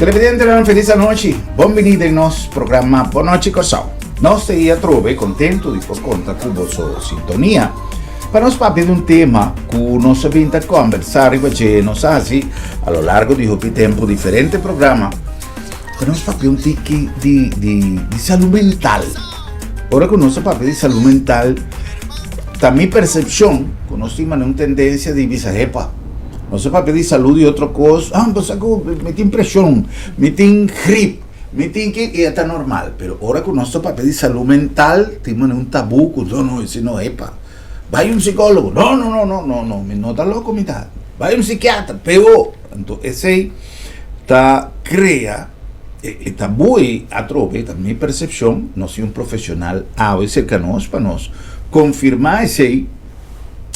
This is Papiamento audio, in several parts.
Televidentenan felis anochi, bon bini den nos programa Bon Nochi Kòrsou. Nos ta ia trobe kontentu di por konta ku boso sintonia pa nos papia di un tema ku nos a bin ta kòmbersá riba dje nos a hasi a lo largo di hopi tempu diferente programa pa nos papia un tiki di di di salú mental. Ora ku nos a papia di salú mental ta mi persepshon ku nos tin manera un tendensia di bisa hepa. Nos a papia di salud y otro cos, ah, bo sa cu mi tin presion, mi tin grip, mi tin ki, y e ta normal. Pero ora cu nos ta papia di salud mental, tin mane un tabu cu no, no, esi no, epa, bay un psicologo, no, no, no, no, no, no, mi no ta loco mi ta, bay un psikiatra, peor. Anto esey ta crea e tabu y atrobe ta mi percepcion, nos tin un profesional awe cerca nos pa nos confirma esey.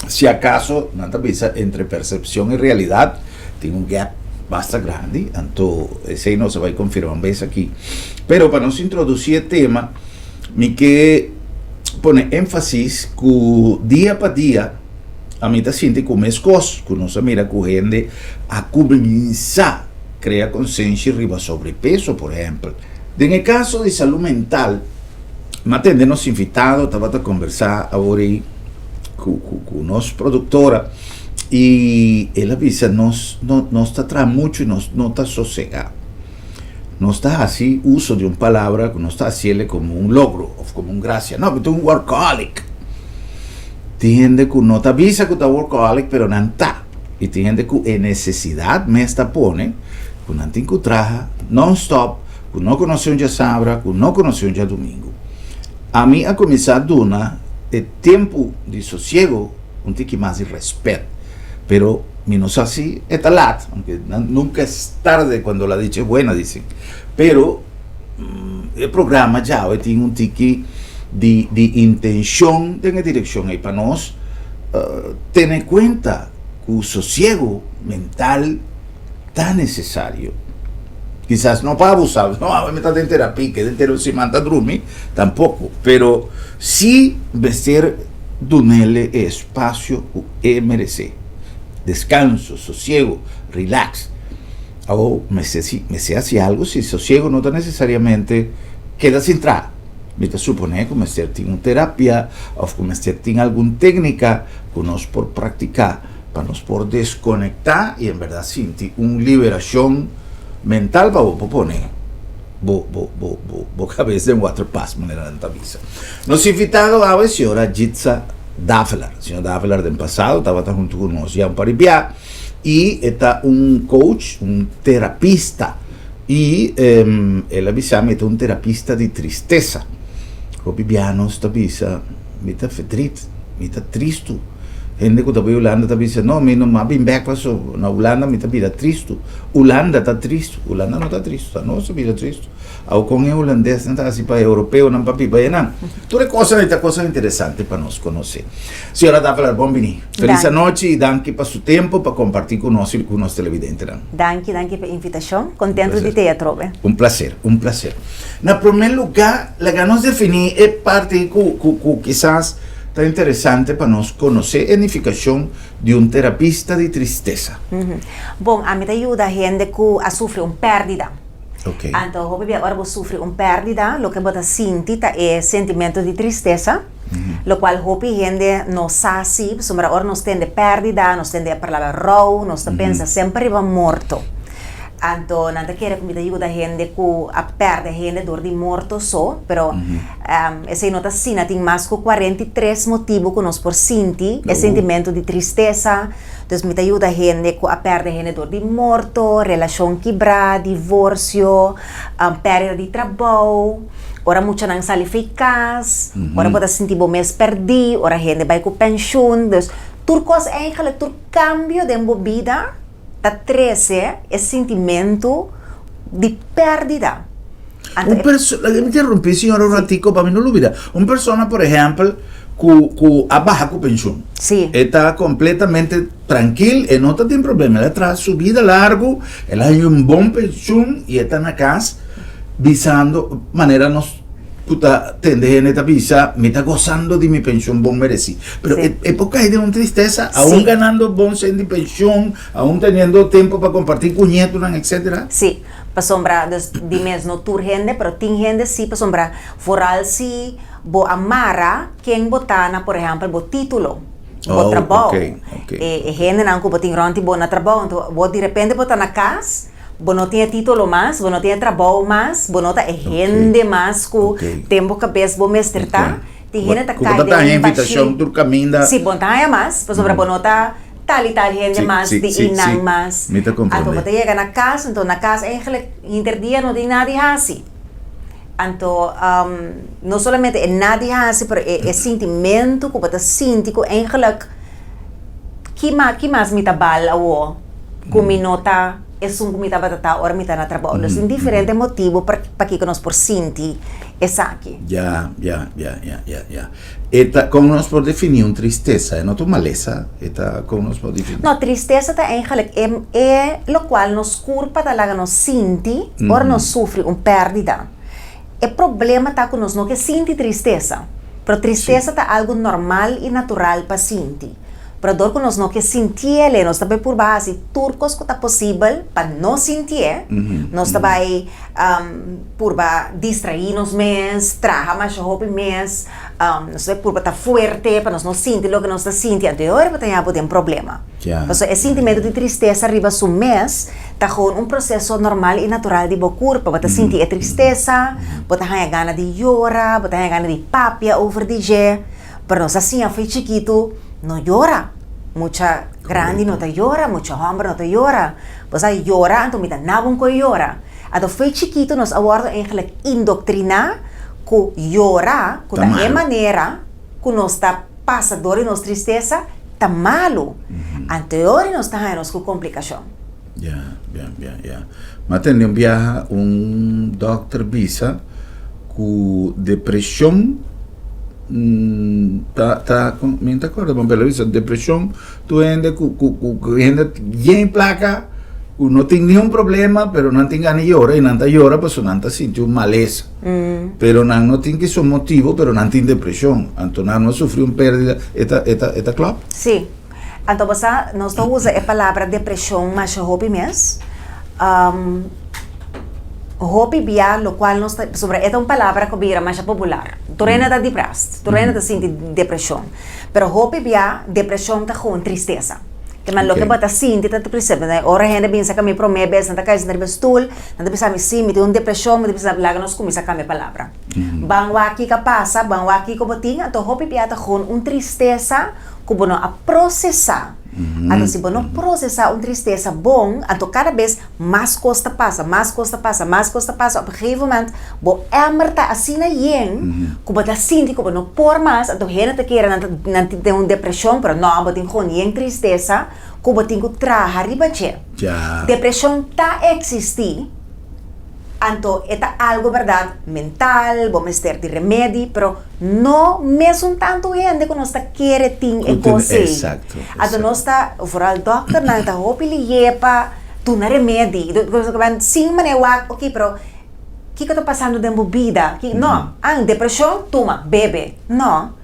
Si acaso nan ta bisa entre percepcion y realidad tin un gap basta grandi, anto esey nos a bay confirma un bes aki. Pero pa nos introduci e tema, mi ke pone enfasis cu dia pa dia ami ta sinti cu mescos cu nos a mira cu hende a cuminsa crea consenshi riba sobrepeso, por ehempel. Den e caso di salud mental, M'a tende nos invitado tabata conversa awor ei cu cu cu nos productora y el a bisa nos no nos ta traha mucho y nos no ta sosega. Nos ta haci uso di un palabra cu nos ta haciele como un logro of como un gracia. No, mi ta un workaholic. Tin hende cu no ta bisa cu ta workaholic pero nan ta. Y tin hende cu e necesidad mes ta pone cu nan tin cu traha non stop ku no konosé un djasabra, ku no konosé un djadumingu. Ami a kuminsá duna e tempu di sosiego un tiki mas di rèspèt, pero mi no sa si e ta lat, aunke nunka es tarde cuando la dicha es buena, dicen. Pero e programa djawe tin un tiki di di intenshon den e direkshon ei pa nos tene kuenta ku sosiego mental ta necesario. Kisas no pa abusa, no, awe mi ta den terapia, ke den un siman ta drumi, tampoco. Pero si mester dunele e espacio cu e merece. Descanso, sosiego, relax. Awo mester si, mester haci algo si sosiego no ta necesariamente keda sin traha. Mi ta supone cu mester tin un terapia of cu mester tin algun tecnica cu nos por practica pa nos por desconecta y en berdad sinti un liberacion mental pa bo por pone bo bo bo bo bo cabes den waterpas manera nan ta bisa. Nos invitado awe señora Jitsa Davelaar. Señor Davelaar den pasado tabata hunto cu nos ya un par di bia y e ta un coach, un terapista y el a bisa mi e ta un terapista di tristesa. Hopi bia nos ta bisa mi ta verdriet, mi ta tristu. Hende ku ta bai Hulanda ta bisa, no, mi no m'a bin bèk paso na Hulanda mi ta bira tristu. Hulanda ta tristu. Hulanda no ta tristu, ta nos ta bira tristu. Awo kon e hulandesnan ta hasi pa e europeonan pa biba einan? Tur e kosnan ei ta kosnan interesante pa nos konosé. Señora Davelaar, bon bini. Felis anochi i danki pa su tempu pa kompartí ku nos i ku nos televidentenan. Danki, danki pa e invitashon. Kontentu di te atrobe. Un plaser, un plaser. Na promé lugá, laga nos definí e parti ku ku kisas Ta interesante pa nos konosé e nifikashon di un terapista di tristesa. Bon, ami ta yuda hende ku a sufri un pèrdida. Anto hopi bia ora bo sufri un pèrdida, loke bo ta sinti ta e sentimentu di tristesa, lokual hopi hende no sa si, pasobra ora nos tende pèrdida, nos tende e palabra rou, nos ta pensa semper riba morto. Anto nan ta kere ku mi ta yuda hende ku a pèrdè hende dor di morto so, pero esei no ta asina. Tin mas ku 43 motibu ku nos por sinti e sintimentu di tristesa. Dus mi ta yuda hende ku a pèrdè hende dor di morto, relashon kibrá, divorsio, pèrdida di trabou, ora muchanan sali fei kas, ora bo ta sinti bo mes pèrdí, ora hende bai ku penshun. Dus tur kos eigentlik, tur kambio den bo bida ta trese e sintimentu di pèrdida. Anto Un perso, laga mi interrumpí señora un ratico pa mi no lubida. Un persona por ehempel cu cu a baha cu pensioen. Sí. E ta completamente trankil, e no ta tin problema. El a traha su bida largo, el a haña un bon pensioen y e ta na cas bisando manera nos Ku ta tende hende ta bisa, Mi ta gosando di mi penshon bon meresí. Pero e e por kai den un tristesa, aun ganando bon sen di penshon, aun teniendo tempu pa kompartí ku ñetunan, etcétera. Sí. Pasobra, dus di mes no tur hende, pero tin hende sí, pasobra vooral si bo a mara ken bo ta na, por ehèmpel, bo título, bo trabou. E hendenan ku bo tin rònt di bo na trabou, anto bo di repente bo ta na kas, bo no tin e título mas, bo no tin e trabou mas, bo no ta e hende mas ku den bo kabes bo mester ta. Tin hende ta kai den un bashí. Sí, bo no ta haña mas, pasobra bo no ta tal i tal hende mas di einan mas. Anto bo ta yega na kas, anto na kas eigenlijk hinter dia no tin nada di hasi. Anto no solamente e nada di hasi, pero e sintimentu ku bo ta sinti ku eigenlijk ki ki mas mi ta bal awo ku mi no ta esun ku mi tabata ta ora mi ta na trabou. Dus tin diferente motibu pakiko nos por sinti esaki. Ya, ya, ya, ya, ya, ya. E ta, kon nos por definí un tristesa? E no ta un malesa? E ta, kon nos por definí? No, tristesa ta eigenlijk e, e lokual nos kurpa ta laga nos sinti ora nos sufri un pèrdida. E problema ta ku nos no ke sinti tristesa, pero tristesa ta algu normal i natural pa sinti. Pero dor ku nos no ke sintiel, nos ta bai purba hasi tur kos ku ta posibel pa no sintié, nos ta bai purba distraí nos mes, traha masha hopi mes, nos ta bai purba ta fuerte pa nos no sinti loke nos ta sinti, anto e ora bo ta haña bo den problema. Pasobra e sintimentu di tristesa riba su mes ta gewoon un proseso normal i natural di bo kurpa. Bo ta sinti e tristesa, bo ta haña gana di yora, bo ta haña gana di papia over di dje. Pero nos a siña fo'i chikitu no yora. Mucha grandi no ta yora, mucha hòmber no ta yora. Bo sa yora anto mi ta nabon ku e yora. Anto fo'i chikitu nos a wòrdu eigenlijk indoktriná ku yora, ku ta e manera ku nos ta pasa dor di nos tristesa, ta malu. Anto e ora nos ta haña nos ku komplikashon. Ya, ya, ya, ya. Mi a tende un biaha un dòkter bisa ku depreshon ta ta mi no ta acorda bon pero bisa depresion tur hende ku ku ku hende yen placa ku no tin niun problema pero nan tin gana yora y nan ta yora pasobra nan ta sinti un malesa pero nan no tin kiso motibo pero nan tin depresion anto nan no a sufri un perdida e ta e ta e ta klop? Sí anto bo sa nos ta usa e palabra depresion masha hopi mes. Hopi bia lokual nos ta, pasobra e ta un palabra ku bira masha popular. Tur hende ta depressed, tur hende ta sinti depreshon. Pero hopi bia depreshon ta gewoon tristesa. Ke men loke bo ta sinti ta tristesa. Ora hende bin saka mi prome bes, nan ta kai sinta riba stul, nan ta bisa mi si, mi tin un depreshon, mi ta bisa laga nos kuminsá kambia palabra. Ban wak kiko a pasa, ban wak kiko bo tin, anto hopi bia ta gewoon un tristesa ku bo no a prosesá. Anto si bo no prosesá un tristesa bon, anto kada bes mas kos ta pasa, mas kos ta pasa, mas kos ta pasa, op een gegeven moment bo emmer ta asina yen ku bo ta sinti ku bo no por mas, anto hende ta kere nan ta nan tin un depreshon, pero no, bo tin gewoon yen tristesa ku bo tin ku traha riba dje. Depreshon ta eksistí, anto e ta algu bèrdat mental, bo mester di remedi, pero no mesun tantu hende ku nos ta kere tin e kos ei. Anto nos ta, vooral dòkternan ta hopi liye pa duna remedi. Sin manera wak, oke, pero kiko ta pasando den bo bida? No, an depreshon, tuma, bebe. No.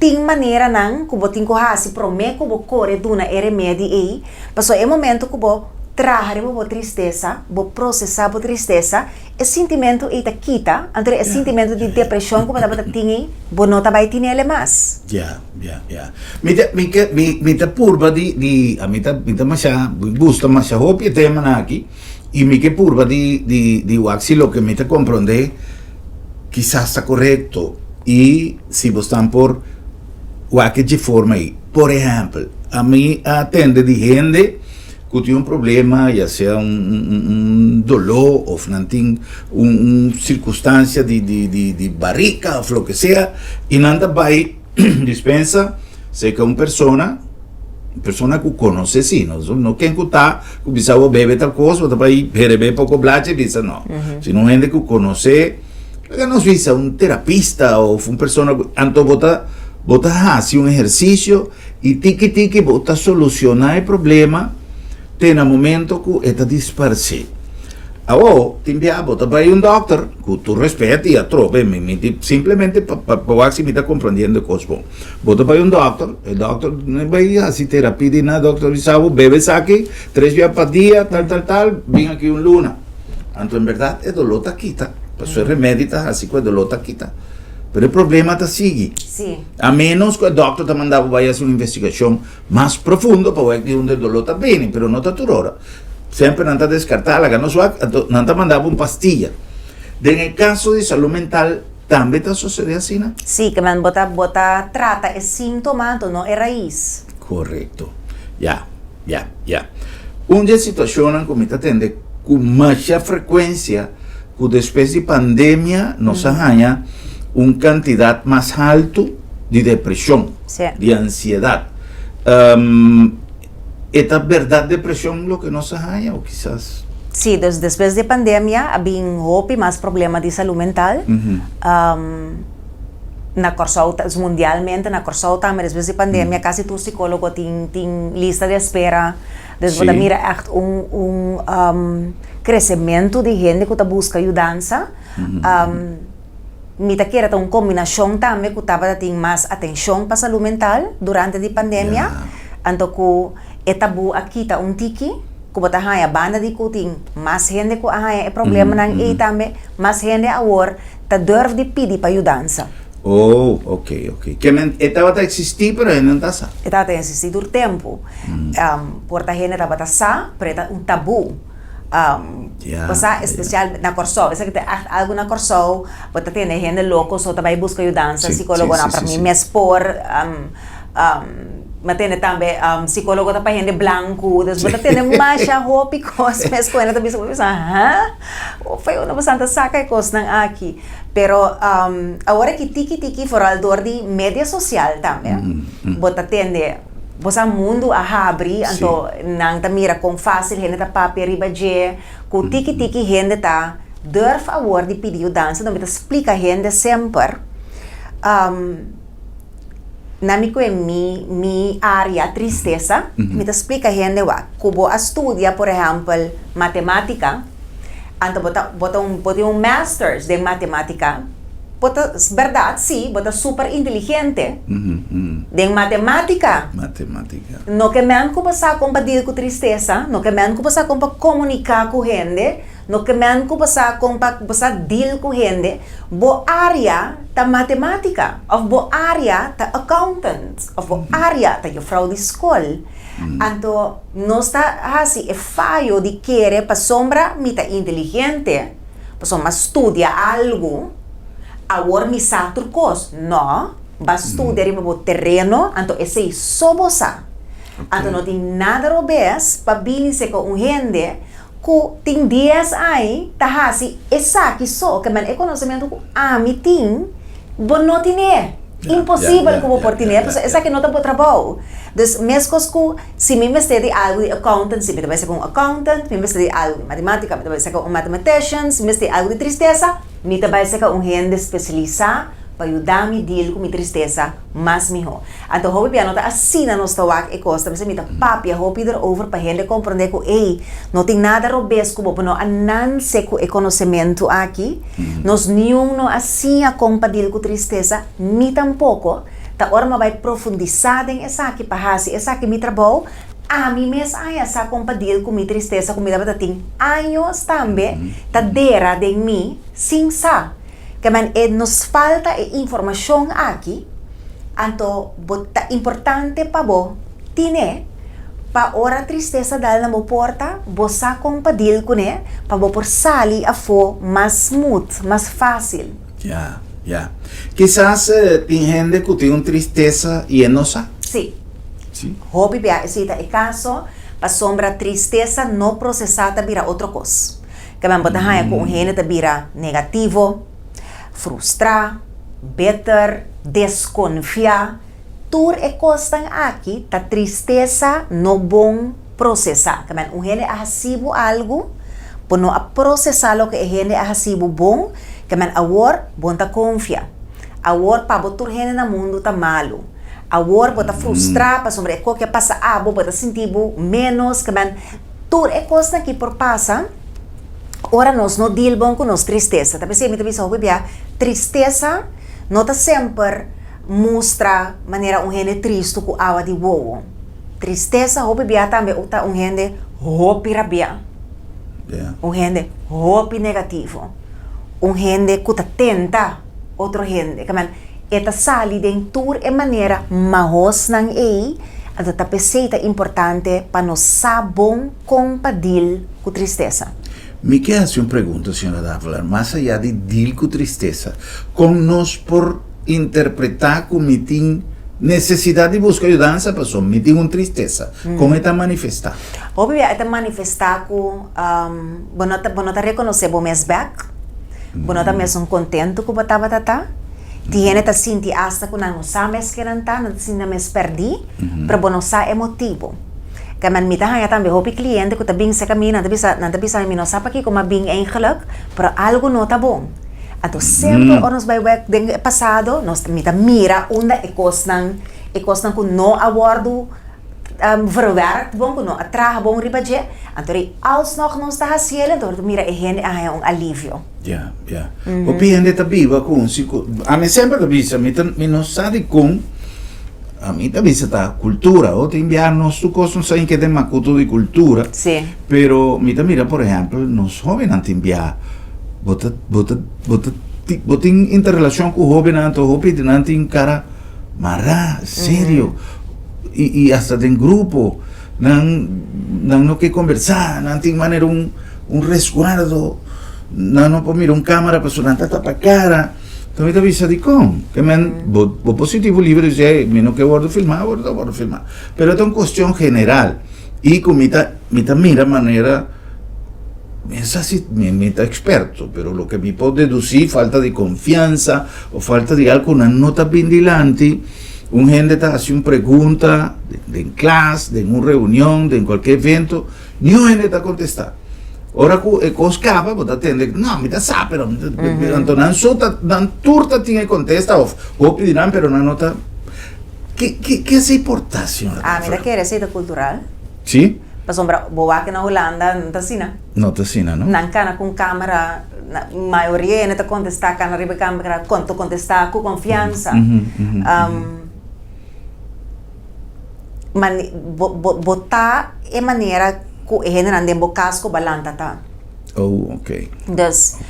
Tin maneranan ku bo tin ku hasi promé ku bo kore duna e remedi ei, pasobra e momento ku bo traha riba bo tristesa, bo prosesá bo tristesa, e sintimentu ei ta kita, anto e sintimentu di depreshon ku bo tabata tin ei, bo no ta bai tinel mas. Ya, ya, ya. Mi ta, mi ke, mi, mi ta purba di, di, ami ta, mi ta masha, mi gusta masha hopi e temanan aki, i mi ke purba di, di, di wak si loke mi ta komprondé kisas ta korekto. I si bo stan por wak e dje forma ei. Por ehèmpel, ami a tende di hende ku tin un problema, ya sea un doló òf nan tin un sirkunstansia di barika òf loke sea, i nan ta bai dispensa serka un persona, un persona ku konosé si, no ken ku ta ku bisa bo bebe tal kos, bo ta bai herebé poko blachi i bisa no, sino un hende ku konosé. Laga nos bisa un terapista of un persona ku anto bo ta bo ta hasi un ehersisio i tiki tiki bo ta solushoná e problema te na momento ku e ta disparsé. Awor tin bia bo ta bai un dòkter ku tur rèspèt i atrobe mi mi di simplemente pa pa pa wak si mi ta komprendiendo e kos bon. Bo ta bai un dòkter e dòkter no bai hasi terapia di nada dòkter ta bisa bo bebe esaki tres bia pa dia tal tal tal bin aki un luna. Anto en bèrdat e doló ta kita, pasobra e remedi ta hasi ku e doló ta kita. Pero e problema ta sigui. Sí. A ménos ku e dòkter ta manda bo bai hasi un investigashon mas profundo pa wak di unda e doló ta bini, pero no ta tur ora. Semper nan ta deskartá, laga nos wak, anto nan ta manda bo un pastilla. Den e kaso di salú mental tambe ta sosodé asina? Sí, ke men bo ta bo ta trata e síntoma anto no e rais. Korekto. Ya, ya, ya. Un di e situashonnan ku mi ta tende ku masha frekuensia ku despues di pandemia nos a haña un kantidat mas haltu di depreshon, di ansiedat. E ta bèrdat depreshon loke nos a haña o kisas? Sí, dus despues di pandemia a bin hopi mas problema di salú mental. Na Kòrsou, mundialmente na Kòrsou tambe despues di pandemia kasi tur sikólogo tin tin lista di espera. Dus bo ta mira ègt un un kresementu di hende ku ta buska yudansa. Mi ta kere ta un kombinashon tambe ku tabata tin mas atenshon pa salú mental durante di pandemia. Anto ku e tabú a kita un tiki, ku bo ta haña banda di ku tin mas hende ku a haña e problemanan ei tambe, mas hende awor ta durf di pidi pa yudansa. Oh, ok, ok. Ke men e tabata eksistí pero hende no ta sa. E tabata eksistí tur tempu. Por ta hende tabata sa, pero e ta un tabú. Bo sa, espesial na Kòrsou, esaki ta ègt algu na Kòrsou, bo ta tende hende loko so ta bai buska yudansa, sikólogonan, pero mi mes por. Mi a tende tambe sikólogo ta pa hende blanku, dus bo ta tende masha hopi kos mes ku hende ta bisa, bo ta bisa, ha? Of e unda boso ta saka e kosnan aki? Pero awor aki tiki tiki foral dor di media sosial tambe bo ta tende bo sa mundu a habri anto nan ta mira kon fásil hende ta papia riba dje ku tiki tiki hende ta durf awor di pidi yudansa anto mi ta splika hende semper Na mi kue mi mi área tristesa, mi ta splika hende wak ku bo a studia por ehèmpel matemátika, anto bo ta bo ta un bo tin un masters den matemátika, bo ta bèrdat si bo ta super inteligente den matemátika. Matemátika. No ke men ku bo sa kon pa deal ku tristesa, no ke men ku bo sa kon pa komuniká ku hende. No ke men ku bo sa kon pa bo sa deal ku hende, bo área ta matemátika òf bo área ta accountant òf bo área ta jufrou di skol. Anto nos ta hasi e fayo di kere pasobra mi ta inteligente, pasobra mi a studia algu, awor mi sa tur kos. No, bo a studia riba bo tereno, anto esei so bo sa. Anto no tin nada robes pa bini seka un hende Ku tin dies ai ta hasi esaki so, ke men e konosementu ku ami tin, bo no tin'é. Imposibel ku bo por tin'é, pasobra esaki no ta bo trabou. Dus meskos ku si mi mester di algu di accountancy, mi ta bai saka un accountant, mi mester di algu di matematika, mi ta bai saka un mathematician, si mi mester di algu di tristesa, mi ta bai saka un hende spesialisá pa yuda mi deal ku mi tristesa mas mihó. Anto hopi bia no ta asina nos ta wak e kos, ta mester mi ta papia hopi derover pa hende komprondé ku ey, no tin nada robes ku bo, bo no a nanse ku e konosementu aki, nos niun no a siña kon pa dil ku tristesa, mi tampoko, ta ora mi a bai profundisá den esaki pa hasi esaki mi trabou, ami mes a haña sa kon pa dil ku mi tristesa ku mi tabata tin años tambe ta dera den mi sin sa. Kemen e nos falta e informashon aki, anto bo ta importante pa bo tine pa ora tristesa dal na bo porta, bo sa kon pa deal kuné pa bo por sali afó mas smooth, mas fásil. Ya, ya. Kisas tin hende ku tin un tristesa i e no sa. Sí. Sí. Hopi bia esei ta e kaso, pasobra tristesa no prosesá ta bira otro kos. Kemen bo ta haña ku un hende ta bira negativo, frustrá, bitter, deskonfiá. Tur e kosnan aki ta tristesa no bon prosesá. Kemen un hende a hasi bo algu, bo no a prosesá loke e hende a hasi bo bon, kemen awor bo no ta konfia. Awor pa bo tur hende na mundu ta malu. Awor bo ta frustrá pasobra e koke a pasa abo, bo ta sinti bo ménos. Kemen Tur e kosnan ki por pasa ora nos no deal bon ku nos tristesa. Ta p'esei mi ta bisa hopi bia, tristesa no ta semper mustra manera un hende tristu ku awa di wowo. Tristesa hopi bia tambe ta un hende hopi rabia. Un hende hopi negativo. Un hende ku ta tenta otro hende. Ke men, e ta sali den tur e manera mahosnan ei, anto ta p'esei ta importante pa nos sa bon kon pa deal ku tristesa. Mi ke hasi un pregunta, señora Davelaar, mas ayá di deal ku tristesa, kon nos por interpretá ku mi tin nesesidat di buska yudansa pasobra mi tin un tristesa? Kon e ta manifestá? Hopi bia e ta manifestá ku bo no ta bo no ta rekonosé bo mes bèk, bo no ta mesun kontentu ku bo tabata ta. Tin hende ta sinti asta ku nan no sa mes ke nan ta, nan ta sinti nan mes pèrdí, pero bo no sa e motibu. Kèmen mi ta haña tambe hopi kliente ku ta bin serka mi, nan ta bisa nan ta bisa mi, mi no sa pakiko mi a bin eigenlik, pero algu no ta bon. Anto semper ora nos bai wèk den e pasado, nos mi ta mira unda e kosnan e kosnan ku no a wòrdu verwerkt bon, ku no a traha bon riba dje, anto ri alsnog nos ta hasi el, anto ta mira e hende a haña un alivio. Ya, ya. Hopi hende ta biba ku un siku, ami semper ta bisa, mi ta mi no sa dikon, ami ta bisa ta kultura, otro biaha nos tur kos nos sa ke den makutu di kultura, Si. pero mi ta mira por ehèmpel nos hóbennan tin biaha, bo ta bo ta bo ta bo tin interrelashon ku hóbennan, anto hopi di nan tin kara mará, serio. I i hasta den grupo nan nan no ke kombersá, nan tin manera un un resguardo, nan no por mira un kamera pasobra nan ta tapa kara. Enton mi ta bisa dikon? Ke men bo bo por sinti bo libre di bisa mi no ke wòrdu filmá, bo no ta wòrdu filmá. Pero ta un kuestion general i ku mi ta mi ta mira manera mi no sa si mi mi ta eksperto pero loke mi por dedusí falta di konfiansa o falta di algu ku nan no ta bin dilanti. Un hende ta hasi un pregunta den klas, den un reunion, den kualke evento, niun hende ta kontestá. Ora ku e kos kaba, bo ta tende, no, mi ta sa, pero mi ta, anto nan so ta, nan tur ta tin e kontesta òf hopi di nan, pero nan no ta, ke, ke, ke esei por ta, señora? Ami ta kere esei ta kultural. Sí? Pasobra bo wak na Hulanda no ta asina. No ta asina, no? Nan kana ku un kamera, mayoria hende ta kontestá kana riba e kamera, ta kontestá ku konfiansa. Bo ta e manera ku e hendenan den bo kas ku bo a lanta ta. Oh, oké. Dus,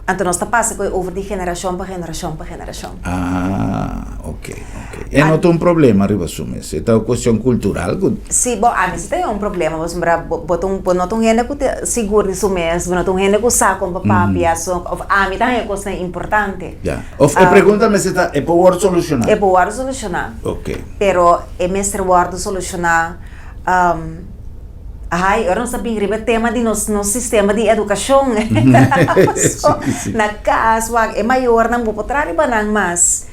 Anto nos ta pasa ku e over di generashon pa generashon pa generashon. Ah, ok, ok. E no ta un problema riba su mes, e ta un kuestion kultural ku. Sí, bo, ami si ta e un problema pasobra bo bo ta un bo no ta un hende ku ta sigur di su mes, bo no ta un hende ku sa kon pa papia, so òf ami ta haña kosnan importante. Ya. Òf e pregunta mester ta, e por wòrdu solushoná? E por wòrdu solushoná. Ok. Pero e mester wòrdu solushoná. Ai, ora nos ta bin riba e tema di nos nos sistema di edukashon paso na kas wak e mayornan bo por traha riba nan mas.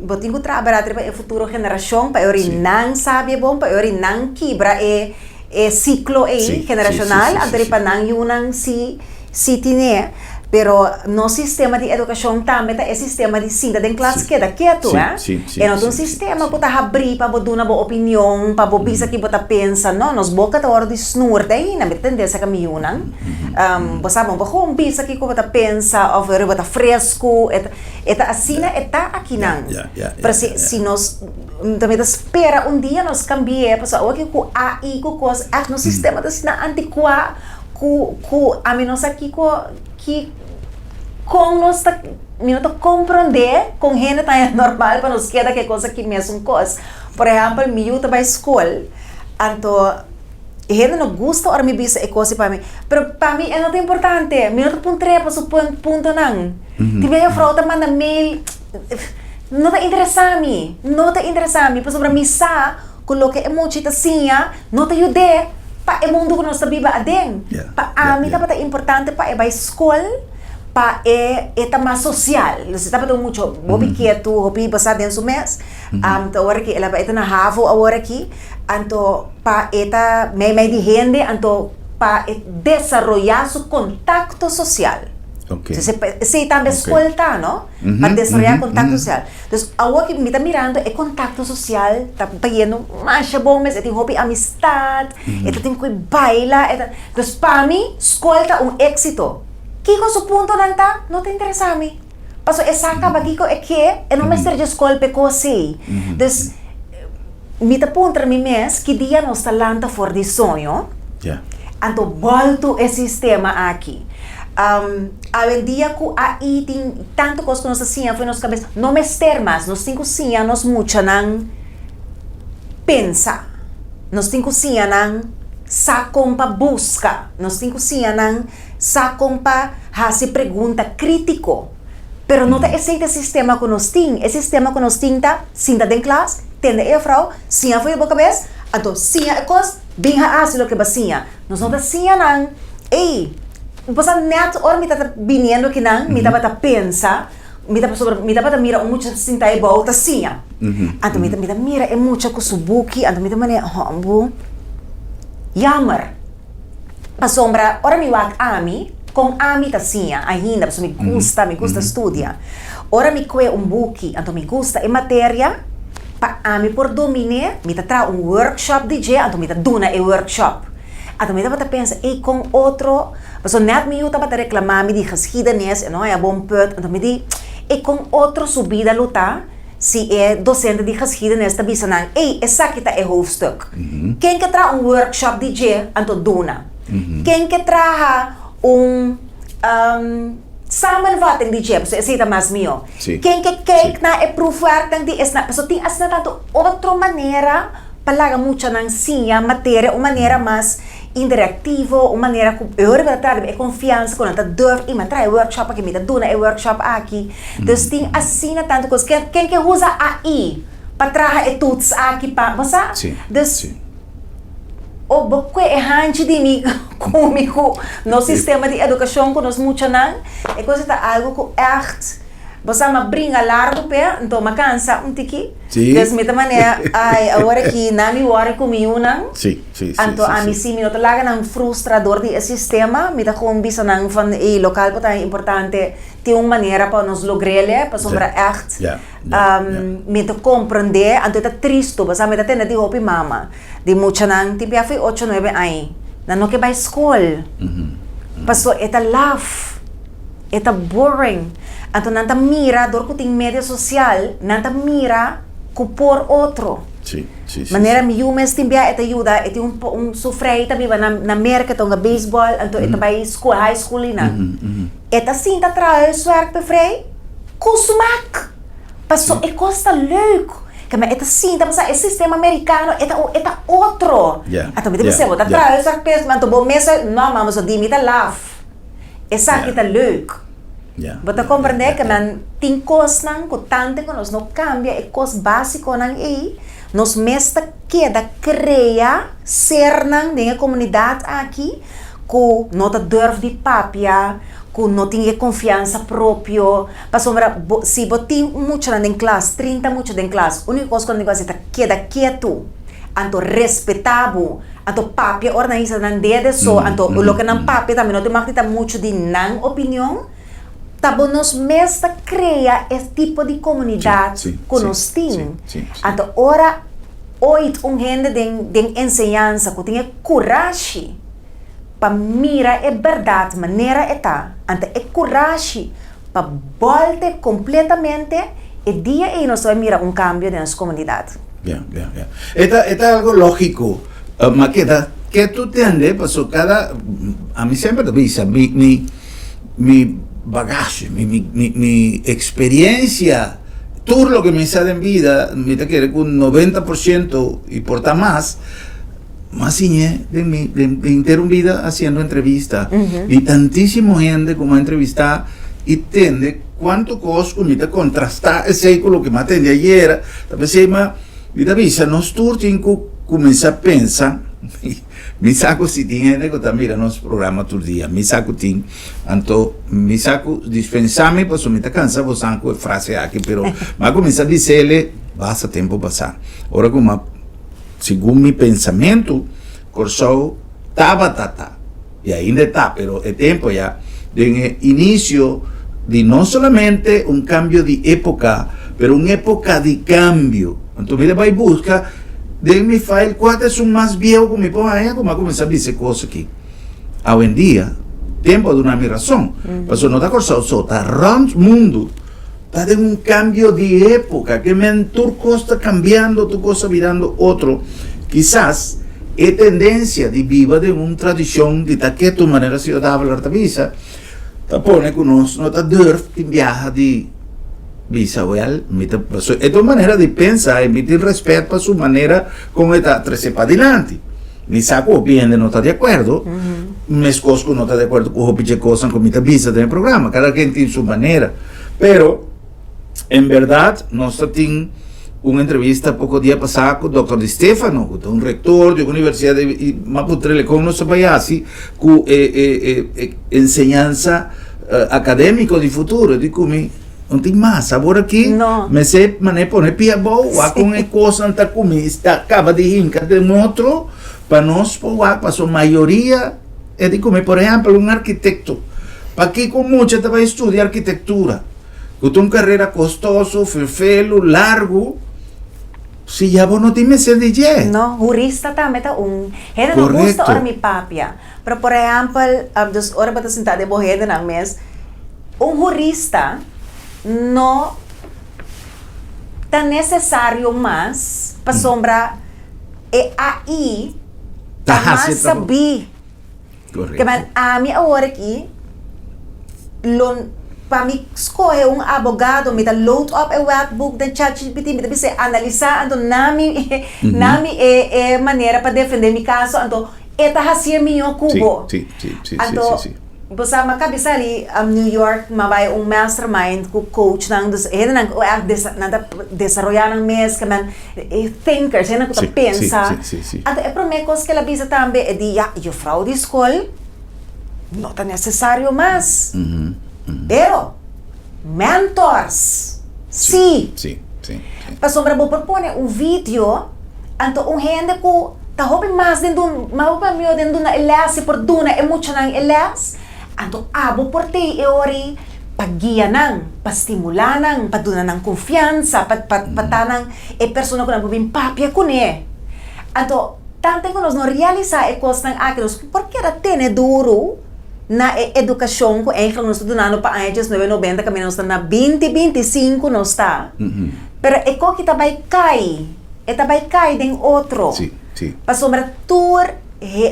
Bo tin ku traha bèrdat riba e futuro generashon pa e ora nan sabi e bon, pa e ora nan kibra e e siklo ei generashonal, anto riba nan yunan si si tine. Pero nos sistema di edukashon tambe ta e sistema di sinta den klas keda ketu, eh. E no ta un sistema ku ta habrí pa bo duna bo opinion, pa bo bisa ki bo ta pensa. No, nos boka ta wòrdu di snur te ainda. Mi ta tende esaki mi yunan. Bo sa bo por gewoon bisa kiko bo ta pensa òf bo ta fresku. E ta asina e ta akinan. Pero si si nos mi ta spera un dia nos kambi'é pasobra awor ku AI ku kos ègt nos sistema ta asina antikuá. Ku ku ami no sa kiko ki kon nos ta mi no ta komprondé kon hende ta haña normal pa nos keda ku e kos aki mesun kos. Por ehèmpel mi yu ta bai skol anto e hende no gusta ora mi bisa e kos pa mi pero pa mi e no ta importante mi no ta puntr'é pa su puntonan. Tin bia juffrouw ta manda mail no ta interesá mi no ta interesá mi pasobra mi sa Ku loke e muchi ta siña no ta yud'é pa e mundu ku nos ta biba aden. Pa ami tabata importante pa e bai skol pa e e ta mas sosial. Nos e tabata un mucha hopi ketu, hopi basá den su mes. Anto awor aki el a bai, e ta na havo awor aki. Anto pa e ta meimei di hende, anto pa e desaroyá su kontakto sosial. Esei tambe skol ta, no? Pa desaroyá kontakto sosial. Dus awor ki mi ta mirando e kontakto sosial ta bayendo masha bon mes, e tin hopi amistat, e ta tin ku e baila, e ta, dus pa mi skol ta un éksito. Kiko su puntonan ta? No ta interesá mi. Pasobra e sa kaba kiko e ke, e no mester dje skol p'e kos ei. Dus mi ta puntra mi mes ki dia nos ta lanta for di soño. Anto bòltu e sistema aki. Awendia ku AI tin tantu kos ku nos ta siña for nos kabes, no mester mas. Nos tin ku siña nos muchanan pensa. Nos tin ku siña nan sa kon pa buska. Nos tin ku siña nan sa kon pa hasi pregunta krítiko. Pero no ta esei ta e sistema ku nos tin. E sistema ku nos tin ta sinta den klas, tende e jufrou, siña for di bo kabes, anto siña e kos, Bin a hasi loke bo a siña. Nos no ta siña nan, Ey, bo sa nèt ora mi tabata biniendo akinan, mi tabata pensa, mi ta pasobra mi tabata mira un mucha sintá ei bou ta siña. Anto mi ta mi ta mira e mucha ku su buki, anto mi ta manera, hòmbu, yammer. Pasobra ora mi wak ami, kon ami ta siña ainda, pasobra mi gusta, mi gusta studia. Ora mi kue un buki, anto mi gusta e materia, Pa ami por dominé, mi ta traha un workshop di dje, anto mi ta duna e workshop. Anto mi tabata pensa, ey, kon otro, pasobra nèt mi yu tabata reklamá mi di geschiedenis, e no haña bon put, anto mi di, ey, kon otro su bida lo ta si e dosente di geschiedenis ta bisa nan, ey, esaki ta e hoofdstuk. Ken ke traha un workshop di dje, anto duna. Ken ke traha un. Samenvatting di dje, pasobra esei ta mas mihó. Ken ke kijk na e proefwerknan di esnan, pasobra tin asina tantu otro manera pa laga muchanan siña materia, un manera mas interaktivo, un manera ku e hora ku ta trata e konfiansa ku nan ta durf i mi a traha e workshop aki, mi ta duna e workshop aki. Dus tin asina tantu kos. Ken ken ke usa AI pa traha e toets aki pa, bo sa? Dus. O bo kue e hanchi di mi ku mi ku nos sistema di edukashon ku nos muchanan, e kos ta algu ku ègt bo sa m'a bringa largu p'e, nto m'a kansa un tiki. Dus mi ta manera, ai awor aki nan mi wòri ku mi yunan, anto ami si mi no ta laga nan frustra dor di e sistema, mi ta kon bisa nan van ey lokal por ta importante tin un manera pa nos logr'el pasobra ègt mi ta komprendé, anto e ta tristu, bo sa mi ta tende di hopi mama. Di muchanan tin bia fo'i ocho nuebe aña, nan no ke bai skol. Paso e ta laf, e ta boring. Anto nan ta mira, dor ku tin media sosial, nan ta mira ku por otro. Manera mi yu mes tin bia e ta yuda, e tin un un su frei ta biba na na Merka, ta hunga beisbòl, anto e ta bai skol, high school einan. E ta sinta traha huiswerk p'e frei ku smak. Paso e kos ta leuk. Keme e ta sinta pasobra e sistema merikano e ta e ta otro. Anto mi ta bisa bo ta traha huiswerk pes anto bo mes a no mama so di mi ta laf. Esaki ta leuk. Bo ta komprende ke nan tin kosnan ku tante ku nos no kambia e kos basikonan ei nos mes ta keda krea sernan den e komunidat aki ku no ta durf di papia ku no tin e konfiansa propio. Pasobra bo, si bo tin un muchanan den klas, 30 mucha den klas, úniko kos ku nan tin ku hasi ta keda ketu, anto respetá bo, anto papia ora nan hisa nan dede so, anto loke nan papia tambe no tin mag di ta muchu di nan opinion, ta bo nos mes ta krea e tipo di komunidat ku nos tin. Anto ora oit un hende den den enseñansa ku tin e kurashi pa mira e bèrdat manera e ta, anto e kurashi pa bòlte kompletamente, e dia ei nos ta bai mira un kambio den nos komunidat. Ya, ya, ya. E ta, e ta algo lógiko, ma keda ke tu tende, paso kada, ami semper ta bisa, mi, mi, mi bagashi, mi, mi, mi, mi eksperensia, tur loke mi sa den bida, mi ta kere ku 90% i por ta mas, M'a siñ'é den mi den henter un bida hasiendo entrevista di tantísimo hende ku m'a entrevistá i tende kuantu kos ku mi ta kontrastá esei ku loke m'a tende ayera. Ta p'esei m'a mi ta bisa nos tur tin ku kuminsá pensa, mi sa ku si tin hende ku ta mira nos programa tur dia, mi sa ku tin, anto mi sa ku dispensá mi pasobra mi ta kansa bosan ku e frase aki, pero m'a kuminsá bis'el basta tempu pasá ora ku m'a Segun mi pensamentu, Kòrsou tabata ta, i ainda e ta, pero e tempu ya, den e inisio di no solamente un kambio di époka, pero un époka di kambio. Anto mi ta bai buska den mi file kua ta esun mas bieu ku mi por haña ku mi a kuminsá bisa e kos aki. Awendia, tempu a duna mi rason, pasobra no ta Kòrsou so, ta rònt mundu. Ta den un cambio di epoca, ke men tur cos ta cambiando, tur cos ta birando otro. Kisas E tendensia di biba den un tradishon di ta ketu manera señor Davelaar ta bisa, ta pone ku nos no ta durf tin biaha di bisa wèl mi ta pasobra e ta un manera di pensa i mi tin rèspèt pa su manera kon e ta trese padilanti. Mi sa ku hopi hende no ta di akuerdo, meskos ku no ta di akuerdo ku hopi dje kosnan ku mi ta bisa den e programa. Kada ken tin su manera. Pero en bèrdat nos ta tin un entrevista poko dia pasá ku dòkter Di Stefano, ku ta un rektor di un universidat i m'a puntr'el kon nos ta bai hasi ku e e enseñansa akadémiko di futuro. E di ku mi. No tin mas sabor aki. No. Mester manera pone pia abou, wak kon e kosnan ta kuminsá kaba di hinka den otro pa nos por wak pasobra mayoria e di kume. Por ehèmpel un arkitekto, pakiko un mucha ta bai studia arkitektura ku ta un karera kostoso, ferfelu, largu si ya bo no tin mester di dje? No, hurista tambe ta un. Hende no gusta ora mi papia, pero por ehèmpel, dus ora bo ta sinta den bo hendenan mes, Un hurista no ta nesesario mas pasobra e AI ta mas sabí. Ke men ami awor aki lo pa mi skohe un abogado mi ta load up e wetboek den ChatGPT mi ta bisa e analisá anto na mi na mi e manera pa defendé mi kaso anto e ta hasié mihó ku bo. Anto Bo sa, m'a kabi sali New York, m'a bai un mastermind ku coachnan, dus hendenan ku ègt desa nan ta desaroyá nan mes, ke men thinkers, hendenan ku ta pensa. Anto e promé kos ku el a bisa tambe e di, ya, jufrou di skol no ta nesesario mas, pero mentors sí. Pasobra bo por pone un video, anto un hende ku ta hopi mas den dun, mas hopi mas mihó den duna e lès, si por duna e muchanan e lès, anto abo por tei e ora ei pa guia nan, pa stimulá nan, pa duna nan konfiansa, pa pa pa ta nan e persona ku nan por bin papia kuné. Anto, tanten ku nos no realisá e kosnan aki, nos por keda tene duru na e edukashon ku eigenlijk nos ta dunando pa aña diesnuebe nobenta kaminda nos ta na binti 25 nos ta, pero e koki ta bai kai, e ta bai kai den otro. Pasobra tur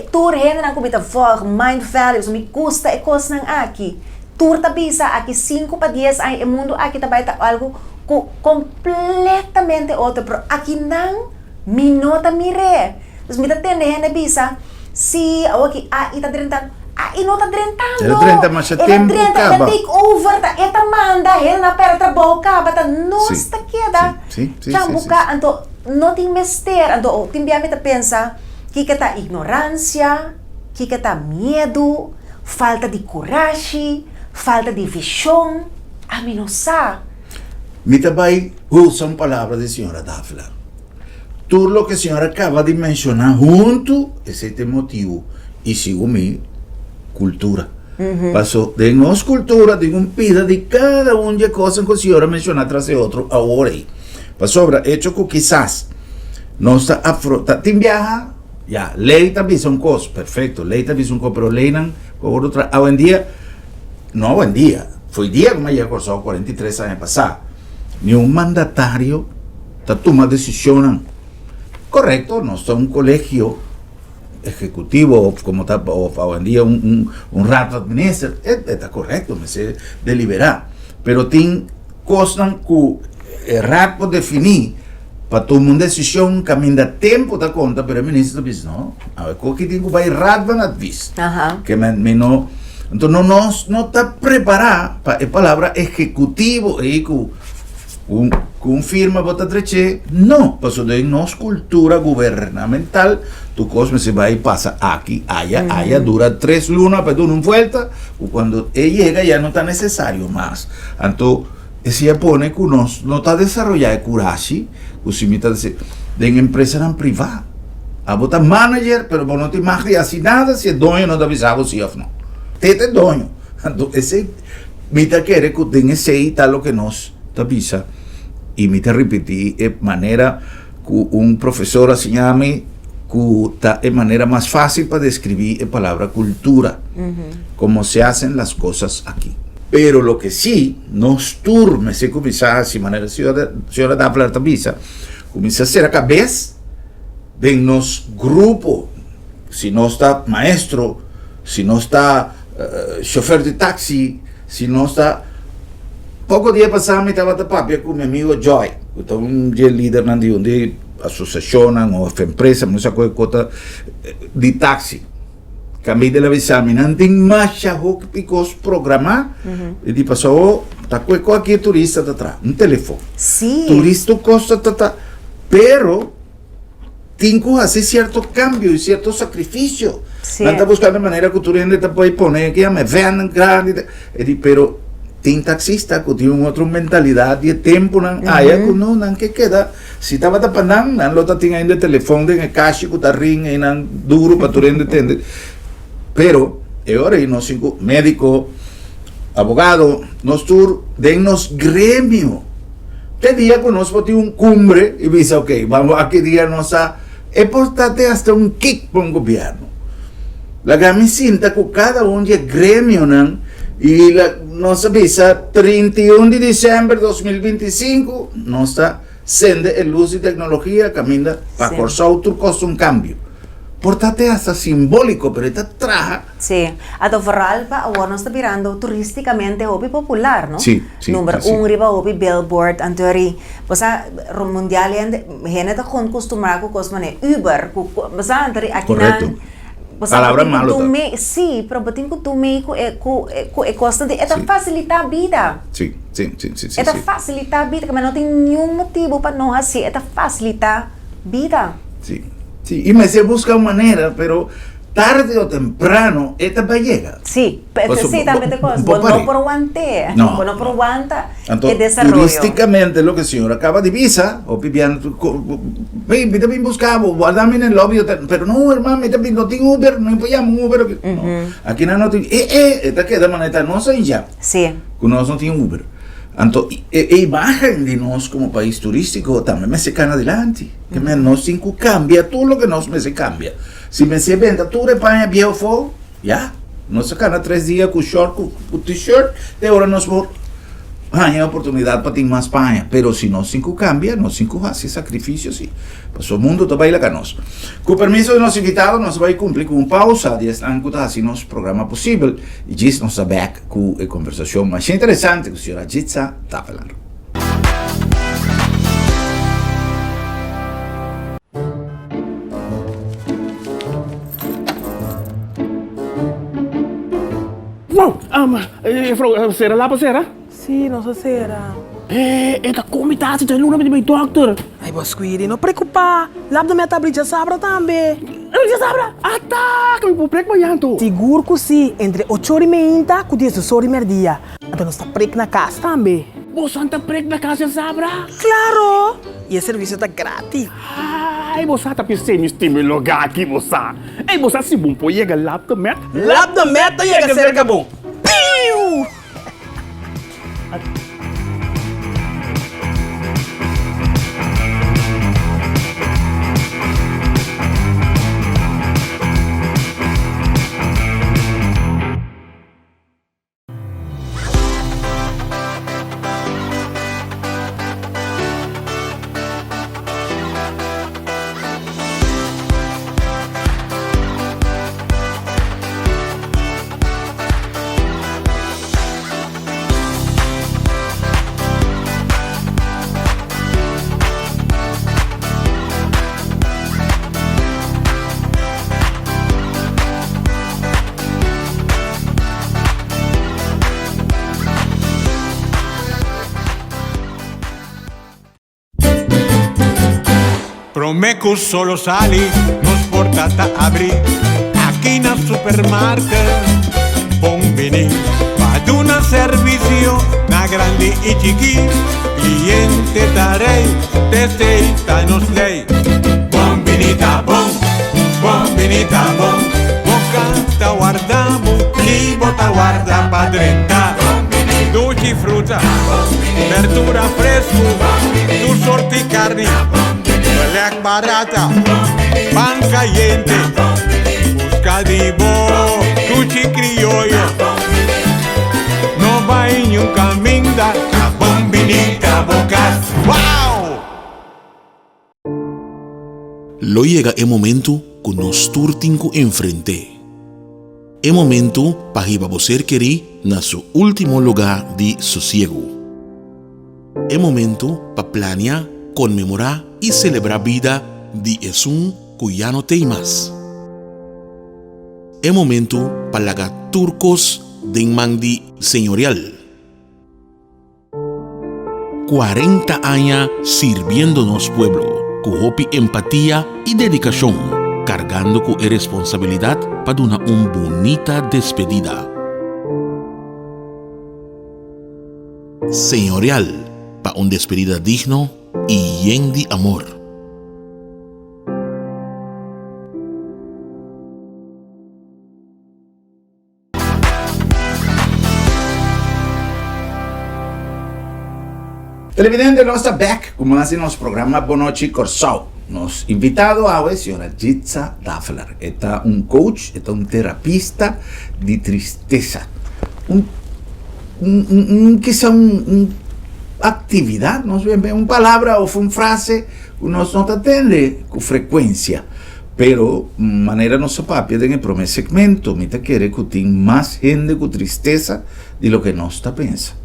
tur hendenan ku mi ta vòlg Mind Values, mi gusta e kosnan aki, tur ta bisa aki sinku pa dies aña e mundu aki ta bai ta algu ku kompletamente otro, pero akinan mi no ta mir'é. Dus mi ta tende hende bisa, Sí, awor ki AI ta drentando. AI no ta drentando! El a drenta masha El a tempu drenta, el a kaba. take over, ta e ta manda, hende a perde trabou kaba, ta nos ta keda chambuká. Anto no tin mester, anto tin bia mi ta pensa, kiko ta ignoransia, kiko ta miedu, falta di kurashi, falta di vishon, ami no sa. Mi ta bai usa un palabra di señora Davila. Tur loke Señor a kaba di menshoná huntu, esei ta e motibu i sigun mi kultura. Paso den nos kultura tin un pida di kada un di e kosnan ku Señor a menshoná tras e otro awor ei. Pasobra echo ku kisas nos ta afronta, tin biaha, ya, lei ta bisa un kos, perfekto, lei ta bisa un kos, pero leinan ku a wòrdu traha awendia, no awendia, fo'i dia ku mi a yega Kòrsou 43 aña pasá, ni un mandatario, ta tuma decisionnan corecto, nos ta un colegio ejecutivo of como ta of awendia un un un raad van minister e ta corecto mester delibera pero tin cosnan cu e raad por defini pa tuma un decision caminda tempo ta conta pero e minister ta bisa no awe cu aki tin cu bay raad van advies ke men mi no enton no nos no ta prepara pa e palabra ejecutivo ey cu Ku un firma bo ta dreché? No, pasobra den nos kultura gubernamental tur kos mester bai pasa aki, aya, aya, dura tres luna pa e duna un vuelta, ku kuando e yega ya no ta nesesario mas. Anto esei a pone ku nos no ta desaroyá e kurashi ku si mi ta disi den empresanan privá. Abo ta manager pero bo no tin mag di hasi nada si e doño no ta bisa bo si òf no. Te ta e doño. Anto esei. Mi ta kere ku den esei ta loke nos ta bisa i mi ta ripití e manera ku un profesor a siña mi ku ta e manera mas fásil pa deskribí e palabra kultura, Como se hacen las cosas aquí. Pero loke sí nos tur mester kuminsá hasi manera señora Davelaar ta bisa, kuminsá sera kabes den nos grupo. Si nos ta maestro, si nos ta chofer di taxi, si nos ta. Poko dia pasá mi tabata papia ku mi amigo Joy, ku ta un di e lidernan di un di asosiashonnan òf empresa, mi no sa kua kos ta, di taxi. Kaminda el a bisa mi, nan tin masha hopi kos programá, i di pasó ta kue ku aki e turista ta traha, un telefòn. Turista kos ta ta, pero. Tin ku hasi sierto kambio i sierto sakrifisio. Nan ta buskando manera ku tur hende ta por pone ke yama e vèn grandi. E di pero tin taksista ku tin un otro mentalidat di e tempunan aya ku no nan ke keda. Si tabata pa nan, nan lo ta tin ainda e telefòn den e kashi ku ta ring einan duru pa tur hende tende. Pero e ora ei nos tin ku médiko, abogado, nos tur den nos gremio. Te dia ku nos por tin un kumbre i bisa ok, bamos aki dia nos a e por ta te hasta un kik pa un gobièrnu. Laga mi sinta ku kada un di e gremionan i la nos a bisa 31 di desèmber 2025 nos ta sende e lus di teknologia kaminda pa Kòrsou tur kos un kambio. Por ta te hasta simbóliko pero e ta traha. Sí, anto vooral pa awor nos ta birando turisticamente hopi popular, no? Sí, sí, Number sí. un riba hopi billboard, anto eri, bo sa, ro mundial hende, hende ta kon kustumbrá ku kos manera Uber, ku, ku, bo sa, anto eri akinan, Korekto. bo sa, bo Palabra tin ku malo ta. tuma, sí, pero bo tin ku tuma ei ku e, ku e, ku e kosnan di, e ta Sí. fasilitá bida. Sí, sí, sí, sí, sí, E ta sí. fasilitá bida, ke men no tin niun motibu pa no hasié, e ta fasilitá bida. Sí, sí, i mester buska un manera, pero Tarde o temprano e ta bai yega. Sí, sí tambe ta cos. Bo no por want'é. No. Bo no por wanta Anto, e desaroyo. turisticamente loke señor a caba di bisa, hopi biaha mi ta bin busca bo, warda mi na e lobby hotel. Pero no hermano, mi ta bin, no tin Uber, no por yama un Uber aki. No, aki nan no tin, e e, e ta keda manera ta nos ainda. Sí. Cu nos no tin Uber. Anto, e imagen di nos como pais turistico tambe mester cana adelante. Ke men nos tin cu cambia tur loke nos mester cambia. Si mester benta tur e paña bieu afó, ya, nos a kana tres dia ku short ku t-shirt, te ora nos por haña e oportunidat pa tin mas paña. Pero si nos tin ku kambia, nos tin ku hasi sakrifisio si, pasobra mundu ta bai laga nos. Ku permiso di nos invitado, nos a bai kumpli ku un pausa di esnan ku ta hasi nos programa posibel i djis nos ta bèk ku e kombersashon masha interesante ku señora Jitsa Tavelar. Wow! Juffrouw, sera lapa sera? Sí, nos a sera. Eh, e ta komi tasi dje luna mi di bai dokter. Ai, bo Squiri, no preokupá. Lap de mi a tabli djasabra tambe. Djasabra? Ata! Ke mi por prek mañan anto? Sigur ku sí, entre ocho ora i meinta ku diesdos ora i mèrdia. Anto nos ta prek na kas tambe. Boso ta prek na kas djasabra? Klaro! I e servisio ta gratis. Ai, bo sa ta pis'é mi stima e lugá aki, bo sa. Ei, bo sa si bon por yega Lap de Met? Lap de Met ta yega serka bo. Piu! Prome cu solo sali, nos porta ta abri aki na supermarket. Bon bini pa duna servicio na grandi y chiki. Cliente ta rey, t'esey ta nos ley. Bon bini ta bon, bon bini ta bon. Bo canta warda bo, ni bo ta warda pa drenta. Dushi fruta, berdura fresco, tur sorti carni, belek barata, pan cayente. Busca di bo dushi crioyo. No bay niun caminda, ta bon bini ta bo cas. Wow! Lo yega e momento. ku nos tur tin ku enfrent'é. E momentu pa hiba bo ser kerí na su último lugá di sosiegu. E momentu pa plania, konmemorá i selebrá bida di esun ku ya no t'ei mas. E momentu pa laga tur kos den man di Señorial. 40 aña sirbiendo nos pueblo ku hopi empatia i dedikashon, kargando ku e responsabilidat pa duna un bunita despedida. Señorial pa un despedida digno i yen di amor. Televidente nos ta bek ku mas di nos programa Bon Nochi Kòrsou. Nos invitado awe señora Jitsa Davelaar. E ta un coach, e ta un terapista di tristesa. Un un un kisa un un aktividat nos bien un palabra òf un frase ku nos no ta tende ku frekuensia. Pero, manera nos a papia den e promé segmento, mi ta kere ku tin mas hende ku tristesa di loke nos ta pensa.